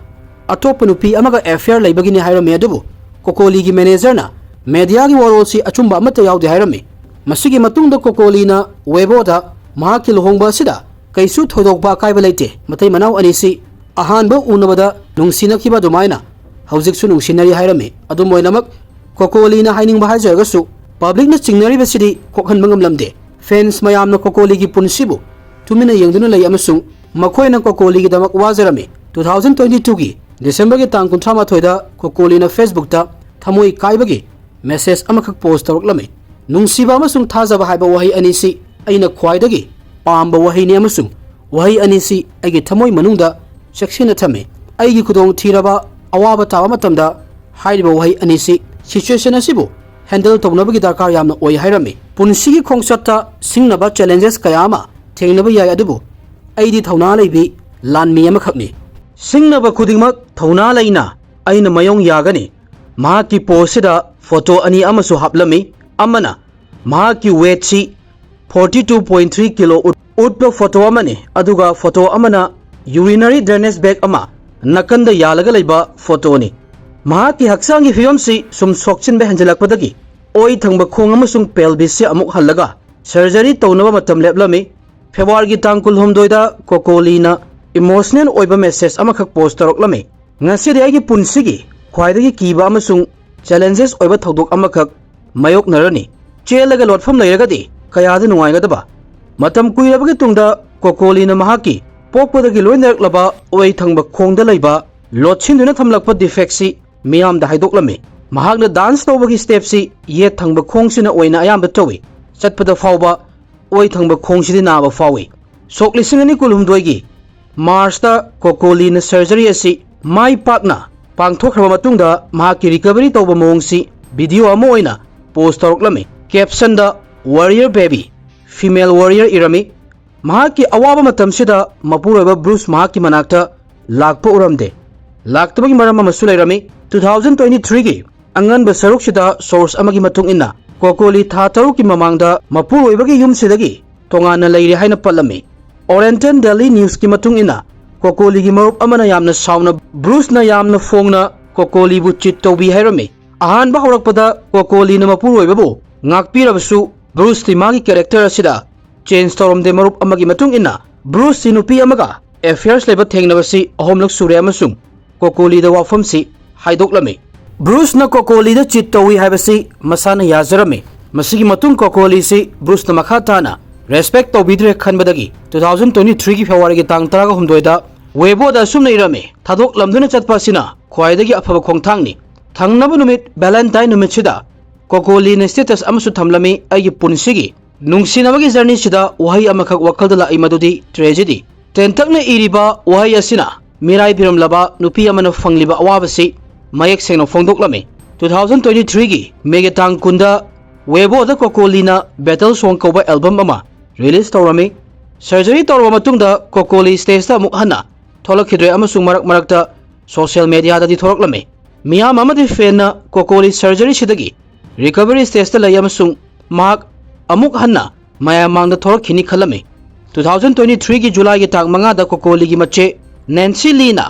ꯑꯇꯣꯞꯄ ꯅꯨꯄꯤ ꯑꯃꯒ ꯑꯦꯐꯤꯌꯔ ꯂꯩꯕꯒꯤꯅꯤ ꯍꯥꯏꯔꯝꯃꯤ, ꯑꯗꯨꯕꯨ ꯀꯣꯀꯣꯂꯤꯒꯤ ꯃꯦꯅꯦꯖꯔꯅ ꯃꯦꯗꯤꯌꯥꯒꯤ ꯋꯥꯔꯣꯜꯁꯤ ꯑꯆꯨꯝꯕ ꯑꯃꯠꯇ ꯌꯥꯎꯗꯦ ꯍꯥꯏꯔꯝꯃꯤ꯫ ꯃꯁꯤꯒꯤ ꯃꯇꯨꯡꯗ ꯀꯣꯀꯣꯂꯤꯅ ꯋꯦꯕꯣꯗ ꯃꯍꯥꯛꯀꯤ ꯂꯨꯍꯣꯡꯕ ꯑꯁꯤꯗ ꯀꯩꯁꯨ ꯊꯣꯏꯗꯣꯛꯄ ꯑꯀꯥꯏꯕ ꯂꯩꯇꯦ, ꯃꯇꯩ ꯃꯅꯥꯎ ꯑꯅꯤꯁꯤ ꯑꯍꯥꯟꯕ ꯎꯅꯕꯗ ꯅꯨꯡꯁꯤꯅꯈꯤꯕ ꯑꯗꯨꯃꯥꯏꯅ ꯍꯧꯖꯤꯛꯁꯨ ꯅꯨꯡꯁꯤꯅꯔꯤ ꯍꯥꯏꯔꯝꯃꯤ꯫ ꯑꯗꯨꯝ ꯑꯣꯏꯅꯃꯛ, ꯀꯣꯀꯣꯂꯤꯅ ꯍꯥꯏꯅꯤꯡꯕ ꯍꯥꯏꯖꯔꯒꯁꯨ ꯄꯕ꯭ꯂꯤꯛꯅ ꯆꯤꯡꯅꯔꯤꯕꯁꯤꯗꯤ ꯀꯣꯛꯍꯟꯕ ꯉꯝꯂꯝꯗꯦ꯫ ꯐꯦꯟꯁ ꯃꯌꯥꯝꯅ ꯀꯣꯀꯣꯂꯤꯒꯤ ꯄꯨꯟꯁꯤꯕꯨ ꯇꯨꯃꯤꯟꯅ ꯌꯦꯡꯗꯨꯅ ꯂꯩ ꯑꯃꯁꯨꯡ ꯃꯈꯣꯏꯅ ꯀꯣꯀꯣꯂꯤꯒꯤꯗꯃꯛ ꯋꯥꯖꯔꯝꯃꯤ꯫ ꯇꯨ ꯊꯥꯎꯖꯟ ꯇ꯭ꯋꯦꯟꯇꯤ ꯇꯨꯒꯤ ꯗꯤꯁꯦꯝꯕꯔꯒꯤ ꯇꯥꯡ ꯀꯨꯟꯊ꯭ꯔꯥ ꯃꯥꯊꯣꯏꯗ ꯀꯣꯀꯣꯂꯤꯅ ꯐꯦꯁꯕꯨꯛꯇ ꯊꯃꯣꯏ ꯀꯥꯏꯕꯒꯤ ꯃꯦꯁꯦꯖ ꯑꯃꯈꯛ ꯄꯣꯁ ꯇꯧꯔꯛꯂꯝꯃꯤ꯫ "ꯅꯨꯡꯁꯤꯕ ꯑꯃꯁꯨꯡ ꯊꯥꯖꯕ ꯍꯥꯏꯕ ꯋꯥꯍꯩ ꯑꯅꯤꯁꯤ ꯑꯩꯅ ꯈ꯭ꯋꯥꯏꯗꯒꯤ ꯄꯥꯝꯕ ꯋꯥꯍꯩꯅꯤ ꯑꯃꯁꯨꯡ ꯋꯥꯍꯩ ꯑꯅꯤꯁꯤ ꯑꯩꯒꯤ ꯊꯃꯣꯏ ꯃꯅꯨꯡꯗ ꯆꯦꯛꯁꯤꯟꯅ ꯊꯝꯃꯤ꯫ ꯑꯩꯒꯤ ꯈꯨꯗꯣꯡꯊꯤꯔꯕ ꯑꯋꯥꯕ ꯇꯥꯕ ꯃꯇꯝꯗ ꯍꯥꯏꯔꯤꯕ ꯋꯥꯍꯩ ꯑꯅꯤꯁꯤ ꯁꯤꯆꯨꯋꯦꯁꯟ ꯑꯁꯤꯕꯨ ꯍꯦꯟꯗꯜ ꯇꯧꯅꯕꯒꯤ ꯗꯔꯀꯥꯔ ꯌꯥꯝꯅ ꯑꯣꯏ" ꯍꯥꯏꯔꯝꯃꯤ꯫ ꯄꯨꯟꯁꯤꯒꯤ ꯈꯣꯡꯆꯠꯇ ꯁꯤꯡꯅꯕ ꯆꯦꯂꯦꯟꯖꯦꯁ ꯀꯌꯥ ꯑꯃ ꯊꯦꯡꯅꯕ ꯌꯥꯏ, ꯑꯗꯨꯕꯨ ꯑꯩꯗꯤ ꯊꯧꯅꯥ ꯂꯩꯕꯤ ꯂꯥꯟꯃꯤ ꯑꯃꯈꯛꯅꯤ꯫ ꯁꯤꯡꯅꯕ ꯈꯨꯗꯤꯡꯃꯛ ꯊꯧꯅꯥ ꯂꯩꯅ ꯑꯩꯅ ꯃꯥꯌꯣꯡ ꯌꯥꯒꯅꯤ꯫ ꯃꯍꯥꯛꯀꯤ ꯄꯣꯁꯁꯤꯗ ꯐꯣꯇꯣ ꯑꯅꯤ ꯑꯃꯁꯨ ꯍꯥꯞꯂꯝꯃꯤ꯫ ꯑꯃꯅ ꯃꯍꯥꯛꯀꯤ ꯋꯦꯠꯁꯤ forty two point three kilo ꯎꯠ-, ꯎꯠꯄ ꯐꯣꯇꯣ ꯑꯃꯅꯤ, ꯑꯗꯨꯒ ꯐꯣꯇꯣ ꯑꯃꯅ ꯌꯨꯔꯤꯅꯔꯤ ꯗ꯭ꯔꯦꯅꯦꯖ ꯕꯦꯒ ꯑꯃ ꯅꯥꯀꯟꯗ ꯌꯥꯜꯂꯒ ꯂꯩꯕ ꯐꯣꯇꯣꯅꯤ꯫ ꯃꯍꯥꯛꯀꯤ ꯍꯛꯆꯥꯡꯒꯤ ꯐꯤꯕꯝꯁꯤ ꯁꯨꯝ ꯁꯣꯛꯆꯤꯟꯕ ꯍꯦꯟꯖꯤꯜꯂꯛꯄꯗꯒꯤ ꯑꯣꯏ ꯊꯪꯕ ꯈꯣꯡ ꯑꯃꯁꯨꯡ ꯄꯦꯜꯕꯤꯁꯁꯤ ꯑꯃꯨꯛ ꯍꯜꯂꯒ ꯁꯔꯖꯔꯤ ꯇꯧꯅꯕ ꯃꯇꯝ ꯂꯦꯞꯂꯝꯃꯤ꯫ ꯐꯦꯕ꯭ꯔꯨꯋꯥꯔꯤꯒꯤ ꯇꯥꯡ ꯀꯨꯟꯍꯨꯝꯗꯣꯏꯗ ꯀꯣꯀꯣꯂꯤꯅ ꯏꯃꯣꯁꯅꯦꯜ ꯑꯣꯏꯕ ꯃꯦꯁꯦꯖ ꯑꯃꯈꯛ ꯄꯣꯁ ꯇꯧꯔꯛꯂꯝꯃꯤ: "ꯉꯁꯤꯗꯤ ꯑꯩꯒꯤ ꯄꯨꯟꯁꯤꯒꯤ ꯈ꯭ꯋꯥꯏꯗꯒꯤ ꯀꯤꯕ ꯑꯃꯁꯨꯡ ꯆꯦꯂꯦꯟꯖꯦꯁ ꯑꯣꯏꯕ ꯊꯧꯗꯣꯛ ꯑꯃꯈꯛ ꯃꯥꯌꯣꯛꯅꯔꯅꯤ꯫ ꯆꯦꯜꯂꯒ ꯂꯣꯠꯐꯝ ꯂꯩꯔꯒꯗꯤ ꯀꯌꯥꯗ ꯅꯨꯡꯉꯥꯏꯒꯗꯕ!" ꯃꯇꯝ ꯀꯨꯏꯔꯕꯒꯤ ꯇꯨꯡꯗ ꯀꯣꯀꯣꯂꯤꯅ ꯃꯍꯥꯛꯀꯤ ꯄꯣꯛꯄꯗꯒꯤ ꯂꯣꯏꯅꯔꯛꯂꯕ ꯑꯣꯏ ꯊꯪꯕ ꯈꯣꯡꯗ ꯂꯩꯕ ꯂꯣꯠꯁꯤꯟꯗꯨꯅ ꯊꯝꯂꯛꯄ ꯗꯤꯐꯦꯛꯁꯤ ꯃꯤꯌꯥꯝꯗ ꯍꯥꯏꯗꯣꯛꯂꯝꯃꯤ꯫ ꯃꯍꯥꯛꯅ ꯗꯥꯟꯁ ꯇꯧꯕꯒꯤ ꯁ꯭ꯇꯦꯞꯁꯤ ꯌꯦꯠ ꯊꯪꯕ ꯈꯣꯡꯁꯤꯅ ꯑꯣꯏꯅ ꯑꯌꯥꯝꯕ ꯇꯧꯏ꯫ ꯆꯠꯄꯗ ꯐꯥꯎꯕ ꯑꯣꯏ ꯊꯪꯕ ꯈꯣꯡꯁꯤꯗꯤ ꯅꯥꯕ ꯐꯥꯎꯏ꯫ ꯁꯣꯛ ꯂꯤꯁꯤꯡ ꯑꯅꯤ ꯀꯨꯟꯍꯨꯝꯗꯣꯏꯒꯤ ꯃꯥꯔꯆꯇ ꯀꯣꯀꯣꯂꯤꯅ ꯁꯔꯖꯔꯤ ꯑꯁꯤ ꯃꯥꯏ ꯄꯥꯛꯅ ꯄꯥꯡꯊꯣꯛꯈ꯭ꯔꯕ ꯃꯇꯨꯡꯗ ꯃꯍꯥꯛꯀꯤ ꯔꯤꯀꯚꯔꯤ ꯇꯧꯕ ꯃꯑꯣꯡꯁꯤ ꯚꯤꯗꯤꯑꯣ ꯑꯃ ꯑꯣꯏꯅ ꯄꯣꯁ ꯇꯧꯔꯛꯂꯝꯃꯤ꯫ ꯀꯦꯞꯁꯟꯗ "Warrior Baby, Female Warrior" ꯏꯔꯝꯃꯤ꯫ ꯃꯍꯥꯛꯀꯤ ꯑꯋꯥꯕ ꯃꯇꯝꯁꯤꯗ ꯃꯄꯨꯔꯣꯏꯕ ꯕ꯭ꯔꯨꯁ ꯃꯍꯥꯛꯀꯤ ꯃꯅꯥꯛꯇ ꯂꯥꯛꯄ ꯎꯔꯝꯗꯦ꯫ ꯂꯥꯛꯇꯕꯒꯤ ꯃꯔꯝ ꯑꯃꯁꯨ ꯂꯩꯔꯝꯃꯤ꯫ ꯇꯨ ꯊꯥꯎꯖꯟ ꯇ꯭ꯋꯦꯟꯇꯤ ꯊ꯭ꯔꯤꯒꯤ ꯑꯉꯟꯕ ꯁꯔꯨꯛꯁꯤꯗ ꯁꯣꯔꯁ ꯑꯃꯒꯤ ꯃꯇꯨꯡ ꯏꯟꯅ ꯀꯣꯀꯣꯂꯤ ꯊꯥ ꯇꯔꯨꯛꯀꯤ ꯃꯃꯥꯡꯗ ꯃꯄꯨꯔꯣꯏꯕꯒꯤ ꯌꯨꯝꯁꯤꯗꯒꯤ ꯇꯣꯉꯥꯟꯅ ꯂꯩꯔꯦ ꯍꯥꯏꯅ ꯄꯜꯂꯝꯃꯤ꯫ ꯑꯣꯔꯤꯌꯦꯟꯇꯦꯜ ꯗꯦꯂꯤ ꯅ꯭ꯌꯨꯁꯀꯤ ꯃꯇꯨꯡ ꯏꯟꯅ ꯀꯣꯀꯣꯂꯤꯒꯤ ꯃꯔꯨꯞ ꯑꯃꯅ ꯌꯥꯝꯅ ꯁꯥꯎꯅ ꯕ꯭ꯔꯨꯁꯅ ꯌꯥꯝꯅ ꯐꯣꯡꯅ ꯀꯣꯀꯣꯂꯤꯕꯨ ꯆꯤꯠ ꯇꯧꯕꯤ ꯍꯥꯏꯔꯝꯃꯤ꯫ ꯑꯍꯥꯟꯕ ꯍꯧꯔꯛꯄꯗ ꯀꯣꯀꯣꯂꯤꯅ ꯃꯄꯨꯔꯣꯏꯕꯕꯨ ꯉꯥꯛꯄꯤꯔꯕꯁꯨ ꯕ꯭ꯔꯨꯁꯇꯤ ꯃꯥꯒꯤ ꯀꯦꯔꯦꯛꯇꯔ ꯑꯁꯤꯗ ꯆꯦꯟꯖ ꯇꯧꯔꯝꯗꯦ꯫ ꯃꯔꯨꯞ ꯑꯃꯒꯤ ꯃꯇꯨꯡ ꯏꯟꯅ ꯕ꯭ꯔꯨꯁꯁꯤ ꯅꯨꯄꯤ ꯑꯃꯒ ꯑꯦꯐꯤꯌꯔꯁ ꯂꯩꯕ ꯊꯦꯡꯅꯕꯁꯤ ꯑꯍꯨꯝꯂꯛ ꯁꯨꯔꯦ ꯑꯃꯁꯨꯡ ꯀꯣꯀꯣꯂꯤꯗ ꯋꯥꯐꯝꯁꯤ ꯍꯥꯏꯗꯣꯛꯂꯝꯃꯤ꯫ ꯕ꯭ꯔꯨꯁꯅ ꯀꯣꯀꯣꯂꯤꯗ ꯆꯤꯠ ꯇꯧꯏ ꯍꯥꯏꯕꯁꯤ ꯃꯁꯥꯅ ꯌꯥꯖꯔꯝꯃꯤ꯫ ꯃꯁꯤꯒꯤ ꯃꯇꯨꯡ ꯀꯣꯀꯣꯂꯤꯁꯤ ꯕ꯭ꯔꯨꯁꯅ ꯃꯈꯥ ꯇꯥꯅ ꯔꯦꯁꯄꯦꯛ ꯇꯧꯕꯤꯗ꯭ꯔꯦ ꯈꯟꯕꯗꯒꯤ ꯇꯨ ꯊꯥꯎꯖꯟ ꯇ꯭ꯋꯦꯟꯇꯤ ꯊ꯭ꯔꯤꯒꯤ ꯐꯦꯕ꯭ꯔꯨꯋꯥꯔꯤꯒꯤ ꯇꯥꯡ ꯇꯔꯥꯍꯨꯝꯗꯣꯏꯗ ꯋꯦꯕꯣꯗ ꯑꯁꯨꯝꯅ ꯏꯔꯝꯃꯤ: "ꯊꯥꯗꯣꯛꯂꯝꯗꯨꯅ ꯆꯠꯄ ꯑꯁꯤꯅ ꯈ꯭ꯋꯥꯏꯗꯒꯤ ꯑꯐꯕ ꯈꯣꯡꯊꯥꯡꯅꯤ꯫ ꯊꯪꯅꯕ ꯅꯨꯃꯤꯠ ꯚꯦꯂꯦꯟꯇꯥꯏꯟ ꯅꯨꯃꯤꯠꯁꯤꯗ ꯀꯣꯀꯣꯂꯤꯅ ꯁ꯭ꯇꯦꯇꯁ ꯑꯃꯁꯨ ꯊꯝꯂꯝꯃꯤ: 'ꯑꯩꯒꯤ ꯄꯨꯟꯁꯤꯒꯤ ꯅꯨꯡꯁꯤꯅꯕꯒꯤ ꯖꯔꯅꯤꯁꯤꯗ ꯋꯥꯍꯩ ꯑꯃꯈꯛ ꯋꯥꯈꯜꯗ ꯂꯥꯛꯏ, ꯃꯗꯨꯗꯤ ꯇ꯭ꯔꯦꯖꯦꯗꯤ.' ꯇꯦꯟꯇꯛꯅ ꯏꯔꯤꯕ ꯋꯥꯍꯩ ꯑꯁꯤꯅ ꯃꯤꯔꯥꯏꯕꯤꯔꯝꯂꯕ ꯅꯨꯄꯤ ꯑꯃꯅ ꯐꯪꯂꯤꯕ ꯑꯋꯥꯕꯁꯤ ꯃꯌꯦꯛ ꯁꯦꯡꯅ ꯐꯣꯡꯗꯣꯛꯂꯝꯃꯤ꯫ ꯇꯨ ꯊꯥꯎꯖꯟ ꯇ꯭ꯋꯦꯟꯇꯤ ꯊ꯭ꯔꯤꯒꯤ ꯃꯦꯒꯤ ꯇꯥꯡ ꯀꯨꯟꯗ ꯋꯦꯕꯣꯗ ꯀꯣꯀꯣꯂꯤꯅ ꯕꯦꯇꯜ ꯁꯣꯡ ꯀꯧꯕ ꯑꯦꯜꯕꯝ ꯑꯃ ꯔꯤꯂꯤꯖ ꯇꯧꯔꯝꯃꯤ꯫ ꯁꯔꯖꯔꯤ ꯇꯧꯔꯕ ꯃꯇꯨꯡꯗ ꯀꯣꯀꯣꯂꯤ ꯁ꯭ꯇꯦꯖꯇ ꯑꯃꯨꯛ ꯍꯟꯅ ꯊꯣꯛꯂꯛꯈꯤꯗ꯭ꯔꯦ ꯑꯃꯁꯨꯡ ꯃꯔꯛ ꯃꯔꯛꯇ ꯁꯣꯁꯤꯌꯦꯜ ꯃꯦꯗꯤꯌꯥꯗꯗꯤ ꯊꯣꯔꯛꯂꯝꯃꯤ꯫ ꯃꯤꯌꯥꯝ ꯑꯃꯗꯤ ꯐꯦꯟꯅ ꯀꯣꯀꯣꯂꯤ ꯁꯔꯖꯔꯤꯁꯤꯗꯒꯤ ꯔꯤꯀꯚꯔꯤ ꯁ꯭ꯇꯦꯖꯇ ꯂꯩ ꯑꯃꯁꯨꯡ ꯃꯍꯥꯛ ꯑꯃꯨꯛ ꯍꯟꯅ ꯃꯌꯥꯝ ꯃꯥꯡꯗ ꯊꯣꯔꯛꯈꯤꯅꯤ ꯈꯜꯂꯝꯃꯤ꯫ ꯇꯨ ꯊꯥꯎꯖꯟ ꯇ꯭ꯋꯦꯟꯇꯤ ꯊ꯭ꯔꯤꯒꯤ ꯖꯨꯂꯥꯏꯒꯤ ꯇꯥꯡ ꯃꯉꯥꯗ ꯀꯣꯀꯣꯂꯤꯒꯤ ꯃꯆꯦ ꯅꯦꯟꯁꯤ ꯂꯤꯅ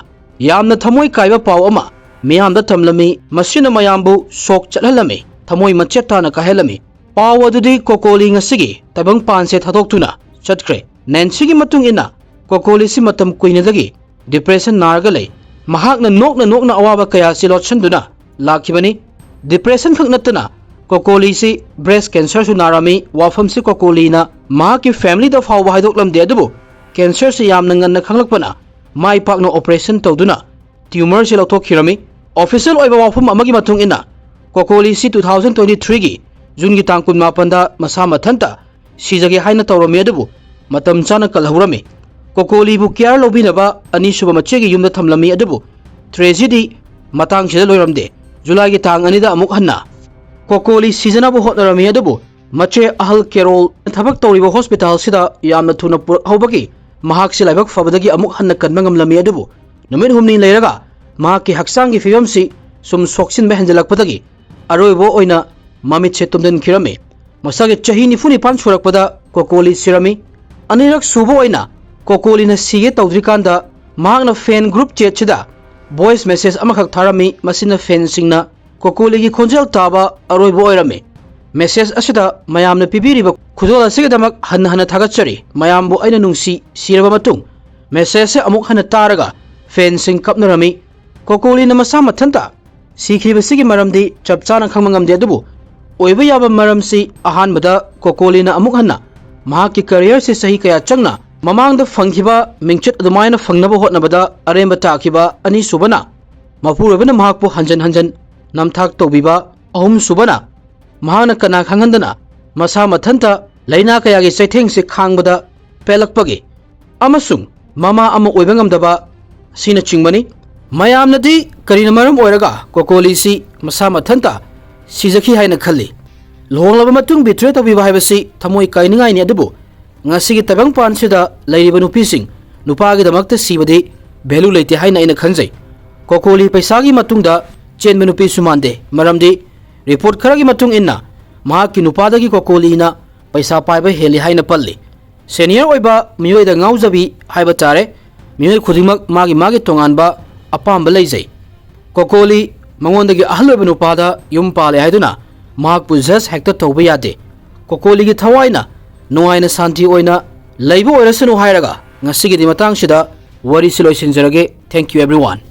ꯌꯥꯝꯅ ꯊꯃꯣꯏ ꯀꯥꯏꯕ ꯄꯥꯎ ꯑꯃ ꯃꯤꯌꯥꯝꯗ ꯊꯝꯂꯝꯃꯤ꯫ ꯃꯁꯤꯅ ꯃꯌꯥꯝꯕꯨ ꯁꯣꯛ ꯆꯠꯍꯜꯂꯝꯃꯤ, ꯊꯃꯣꯏ ꯃꯆꯦꯠ ꯇꯥꯅ ꯀꯥꯏꯍꯜꯂꯝꯃꯤ꯫ ꯄꯥꯎ ꯑꯗꯨꯗꯤ ꯀꯣꯀꯣꯂꯤ ꯉꯁꯤꯒꯤ ꯇꯥꯏꯕꯪꯄꯥꯟꯁꯦ ꯊꯥꯗꯣꯛꯇꯨꯅ ꯆꯠꯈ꯭ꯔꯦ꯫ ꯅꯦꯟꯁꯤꯒꯤ ꯃꯇꯨꯡ ꯏꯟꯅ, ꯀꯣꯀꯣꯂꯤꯁꯤ ꯃꯇꯝ ꯀꯨꯏꯅꯗꯒꯤ depression ꯅꯥꯔꯒ ꯂꯩ꯫ ꯃꯍꯥꯛꯅ ꯅꯣꯛꯅ ꯅꯣꯛꯅ ꯑꯋꯥꯕ ꯀꯌꯥꯁꯤ ꯂꯣꯠꯁꯤꯟꯗꯨꯅ ꯂꯥꯛꯈꯤꯕꯅꯤ꯫ Depression ꯈꯛ ꯅꯠꯇꯅ ꯀꯣꯀꯣꯂꯤꯁꯤ breast cancerꯁꯨ ꯅꯥꯔꯝꯃꯤ꯫ ꯋꯥꯐꯝꯁꯤ ꯀꯣꯀꯣꯂꯤꯅ ꯃꯍꯥꯛꯀꯤ familyꯗ ꯐꯥꯎꯕ ꯍꯥꯏꯗꯣꯛꯂꯝꯗꯦ, ꯑꯗꯨꯕꯨ cancerꯁꯤ ꯌꯥꯝꯅ ꯉꯟꯅ ꯈꯪꯂꯛꯄꯅ ꯃꯥꯏ ꯄꯥꯛꯅ operation ꯇꯧꯗꯨꯅ tumorꯁꯤ ꯂꯧꯊꯣꯛꯈꯤꯔꯝꯃꯤ꯫ Official ꯑꯣꯏꯕ ꯋꯥꯐꯝ ꯑꯃꯒꯤ ꯃꯇꯨꯡ ꯏꯟꯅ, ꯀꯣꯀꯣꯂꯤꯁꯤ two thousand twenty threeꯒꯤ Juneꯒꯤ ꯇꯥꯡ ꯀꯨꯟꯃꯥꯄꯟꯗ ꯃꯁꯥ ꯃꯊꯟꯇ ꯁꯤꯖꯒꯦ ꯍꯥꯏꯅ ꯇꯧꯔꯝꯃꯤ, ꯑꯗꯨꯕꯨ ꯃꯇꯝ ꯆꯥꯅ ꯀꯜꯍꯧꯔꯝꯃꯤ꯫ ꯀꯣꯀꯣꯂꯤꯕꯨ care ꯂꯧꯕꯤꯅꯕ ꯑꯅꯤꯁꯨꯕ ꯃꯆꯦꯒꯤ ꯌꯨꯝꯗ ꯊꯝꯂꯝꯃꯤ, ꯑꯗꯨꯕꯨ tragedy ꯃꯇꯥꯡꯁꯤꯗ ꯂꯣꯏꯔꯝꯗꯦ꯫ Julyꯒꯤ ꯇꯥꯡ ꯑꯅꯤꯗ ꯑꯃꯨꯛ ꯍꯟꯅ ꯀꯣꯀꯣꯂꯤ ꯁꯤꯖꯅꯕ ꯍꯣꯠꯅꯔꯝꯃꯤ, ꯑꯗꯨꯕꯨ ꯃꯆꯦ ꯑꯍꯜ ꯀꯦꯔꯣꯜ ꯊꯕꯛ ꯇꯧꯔꯤꯕ hospitalꯁꯤꯗ ꯌꯥꯝꯅ ꯊꯨꯅ ꯄꯨꯔꯛꯍꯧꯕꯒꯤ ꯃꯍꯥꯛꯁꯤ ꯂꯥꯏꯕꯛ ꯐꯕꯗꯒꯤ ꯑꯃꯨꯛ ꯍꯟꯅ ꯀꯟꯕ ꯉꯝꯂꯝꯃꯤ, ꯑꯗꯨꯕꯨ ꯅꯨꯃꯤꯠ ꯍꯨꯝꯅꯤ ꯂꯩꯔꯒ ꯃꯍꯥꯛꯀꯤ ꯍꯛꯆꯥꯡꯒꯤ ꯐꯤꯕꯝꯁꯤ ꯁꯨꯝ ꯁꯣꯛꯆꯤꯟꯕ ꯍꯦꯟꯖꯜꯂꯛꯄꯗꯒꯤ ꯑꯔꯣꯏꯕ ꯑꯣꯏꯅ ꯃꯃꯤꯠꯁꯦ ꯇꯨꯝꯖꯟꯈꯤꯔꯝꯃꯤ꯫ ꯃꯁꯥꯒꯤ ꯆꯍꯤ ꯅꯤꯐꯨ ꯅꯤꯄꯥꯟ ꯁꯨꯔꯛꯄꯗ ꯀꯣꯀꯣꯂꯤ ꯁꯤꯔꯝꯃꯤ꯫ ꯑꯅꯤꯔꯛ ꯁꯨꯕ ꯑꯣꯏꯅ ꯀꯣꯀꯣꯂꯤꯅ ꯁꯤꯒꯦ ꯇꯧꯗ꯭ꯔꯤꯀꯥꯟꯗ ꯃꯍꯥꯛꯅ fan group chatꯁꯤꯗ voice message ꯑꯃꯈꯛ ꯊꯥꯔꯝꯃꯤ꯫ ꯃꯁꯤꯅ fanꯁꯤꯡꯅ ꯀꯣꯀꯣꯂꯤꯒꯤ ꯈꯣꯟꯖꯦꯜ ꯇꯥꯕ ꯑꯔꯣꯏꯕ ꯑꯣꯏꯔꯝꯃꯤ꯫ Message ꯑꯁꯤꯗ ꯃꯌꯥꯝꯅ ꯄꯤꯕꯤꯔꯤꯕ ꯈꯨꯗꯣꯜ ꯑꯁꯤꯒꯤꯗꯃꯛ ꯍꯟꯅ ꯍꯟꯅ ꯊꯥꯒꯠꯆꯔꯤ꯫ ꯃꯌꯥꯝꯕꯨ ꯑꯩꯅ ꯅꯨꯡꯁꯤ꯫ ꯁꯤꯔꯕ ꯃꯇꯨꯡ messageꯁꯦ ꯑꯃꯨꯛ ꯍꯟꯅ ꯇꯥꯔꯒ fanꯁꯤꯡ ꯀꯞꯅꯔꯝꯃꯤ꯫ ꯀꯣꯀꯣꯂꯤꯅ ꯃꯁꯥ ꯃꯊꯟꯇ ꯁꯤꯈꯤꯕꯁꯤꯒꯤ ꯃꯔꯝꯗꯤ ꯆꯞ ꯆꯥꯅ ꯈꯪꯕ ꯉꯝꯗꯦ, ꯑꯗꯨꯕꯨ ꯑꯣꯏꯕ ꯌꯥꯕ ꯃꯔꯝꯁꯤ, ꯑꯍꯥꯟꯕꯗ, ꯀꯣꯀꯣꯂꯤꯅ ꯑꯃꯨꯛ ꯍꯟꯅ ꯃꯍꯥꯛꯀꯤ careerꯁꯤ ꯆꯍꯤ ꯀꯌꯥ ꯆꯪꯅ ꯃꯃꯥꯡꯗ ꯐꯪꯈꯤꯕ ꯃꯤꯡꯆꯠ ꯑꯗꯨꯃꯥꯏꯅ ꯐꯪꯅꯕ ꯍꯣꯠꯅꯕꯗ ꯑꯔꯦꯝꯕ ꯇꯥꯈꯤꯕ꯫ ꯑꯅꯤꯁꯨꯕꯅ, ꯃꯄꯨꯔꯣꯏꯕꯅ ꯃꯍꯥꯛꯄꯨ ꯍꯟꯖꯟ ꯍꯟꯖꯟ ꯅꯝꯊꯥꯛ ꯇꯧꯕꯤꯕ꯫ ꯑꯍꯨꯝꯁꯨꯕꯅ, ꯃꯍꯥꯛꯅ ꯀꯅꯥ ꯈꯪꯍꯟꯗꯅ ꯃꯁꯥ ꯃꯊꯟꯇ ꯂꯥꯏꯅꯥ ꯀꯌꯥꯒꯤ ꯆꯩꯊꯦꯡꯁꯤ ꯈꯥꯡꯕꯗ ꯄꯦꯜꯂꯛꯄꯒꯤ ꯑꯃꯁꯨꯡ ꯃꯃꯥ ꯑꯃ ꯑꯣꯏꯕ ꯉꯝꯗꯕ ꯑꯁꯤꯅꯆꯤꯡꯕꯅꯤ꯫ ꯃꯌꯥꯝꯅꯗꯤ ꯀꯔꯤꯅ ꯃꯔꯝ ꯑꯣꯏꯔꯒ ꯀꯣꯀꯣꯂꯤꯁꯤ ꯃꯁꯥ ꯃꯊꯟꯇ ꯁꯤꯖꯈꯤ ꯍꯥꯏꯅ ꯈꯜꯂꯤ? ꯂꯨꯍꯣꯡꯂꯕ ꯃꯇꯨꯡ betray ꯇꯧꯕꯤꯕ ꯍꯥꯏꯕꯁꯤ ꯊꯃꯣꯏ ꯀꯥꯏꯅꯤꯡꯉꯥꯏꯅꯤ, ꯑꯗꯨꯕꯨ ꯉꯁꯤꯒꯤ ꯇꯥꯏꯕꯪꯄꯥꯟꯁꯤꯗ ꯂꯩꯔꯤꯕ ꯅꯨꯄꯤꯁꯤꯡ ꯅꯨꯄꯥꯒꯤꯗꯃꯛꯇ ꯁꯤꯕꯗꯤ value ꯂꯩꯇꯦ ꯍꯥꯏꯅ ꯑꯩꯅ ꯈꯟꯖꯩ꯫ ꯀꯣꯀꯣꯂꯤ ꯄꯩꯁꯥꯒꯤ ꯃꯇꯨꯡꯗ ꯆꯦꯟꯕ ꯅꯨꯄꯤꯁꯨ ꯃꯥꯟꯗꯦ, ꯃꯔꯝꯗꯤ report ꯈꯔꯒꯤ ꯃꯇꯨꯡ ꯏꯟꯅ ꯃꯍꯥꯛꯀꯤ ꯅꯨꯄꯥꯗꯒꯤ ꯀꯣꯀꯣꯂꯤꯅ ꯄꯩꯁꯥ ꯄꯥꯏꯕ ꯍꯦꯜꯂꯤ ꯍꯥꯏꯅ ꯄꯜꯂꯤ꯫ Senior ꯑꯣꯏꯕ ꯃꯤꯑꯣꯏꯗ ꯉꯥꯎꯖꯕꯤ ꯍꯥꯏꯕ ꯇꯥꯔꯦ꯫ ꯃꯤꯑꯣꯏ ꯈꯨꯗꯤꯡꯃꯛ ꯃꯥꯒꯤ ꯃꯥꯒꯤ ꯇꯣꯉꯥꯟꯕ ꯑꯄꯥꯝꯕ ꯂꯩꯖꯩ꯫ ꯀꯣꯀꯣꯂꯤ ꯃꯉꯣꯟꯗꯒꯤ ꯑꯍꯜ ꯑꯣꯏꯕ ꯅꯨꯄꯥꯗ ꯌꯨꯝ ꯄꯥꯜꯂꯦ ꯍꯥꯏꯗꯨꯅ ꯃꯍꯥꯛꯄꯨ ꯖꯁ ꯍꯦꯛꯇ ꯇꯧꯕ ꯌꯥꯗꯦ꯫ ꯀꯣꯀꯣꯂꯤꯒꯤ ꯊꯋꯥꯏꯅ ꯅꯨꯡꯉꯥꯏꯅ ꯁꯥꯟꯇꯤ ꯑꯣꯏꯅ ꯂꯩꯕ ꯑꯣꯏꯔꯁꯅꯨ ꯍꯥꯏꯔꯒ ꯉꯁꯤꯒꯤꯗꯤ ꯃꯇꯥꯡꯁꯤꯗ ꯋꯥꯔꯤꯁꯤ ꯂꯣꯏꯁꯤꯟꯖꯔꯒꯦ꯫ Thank you everyone꯫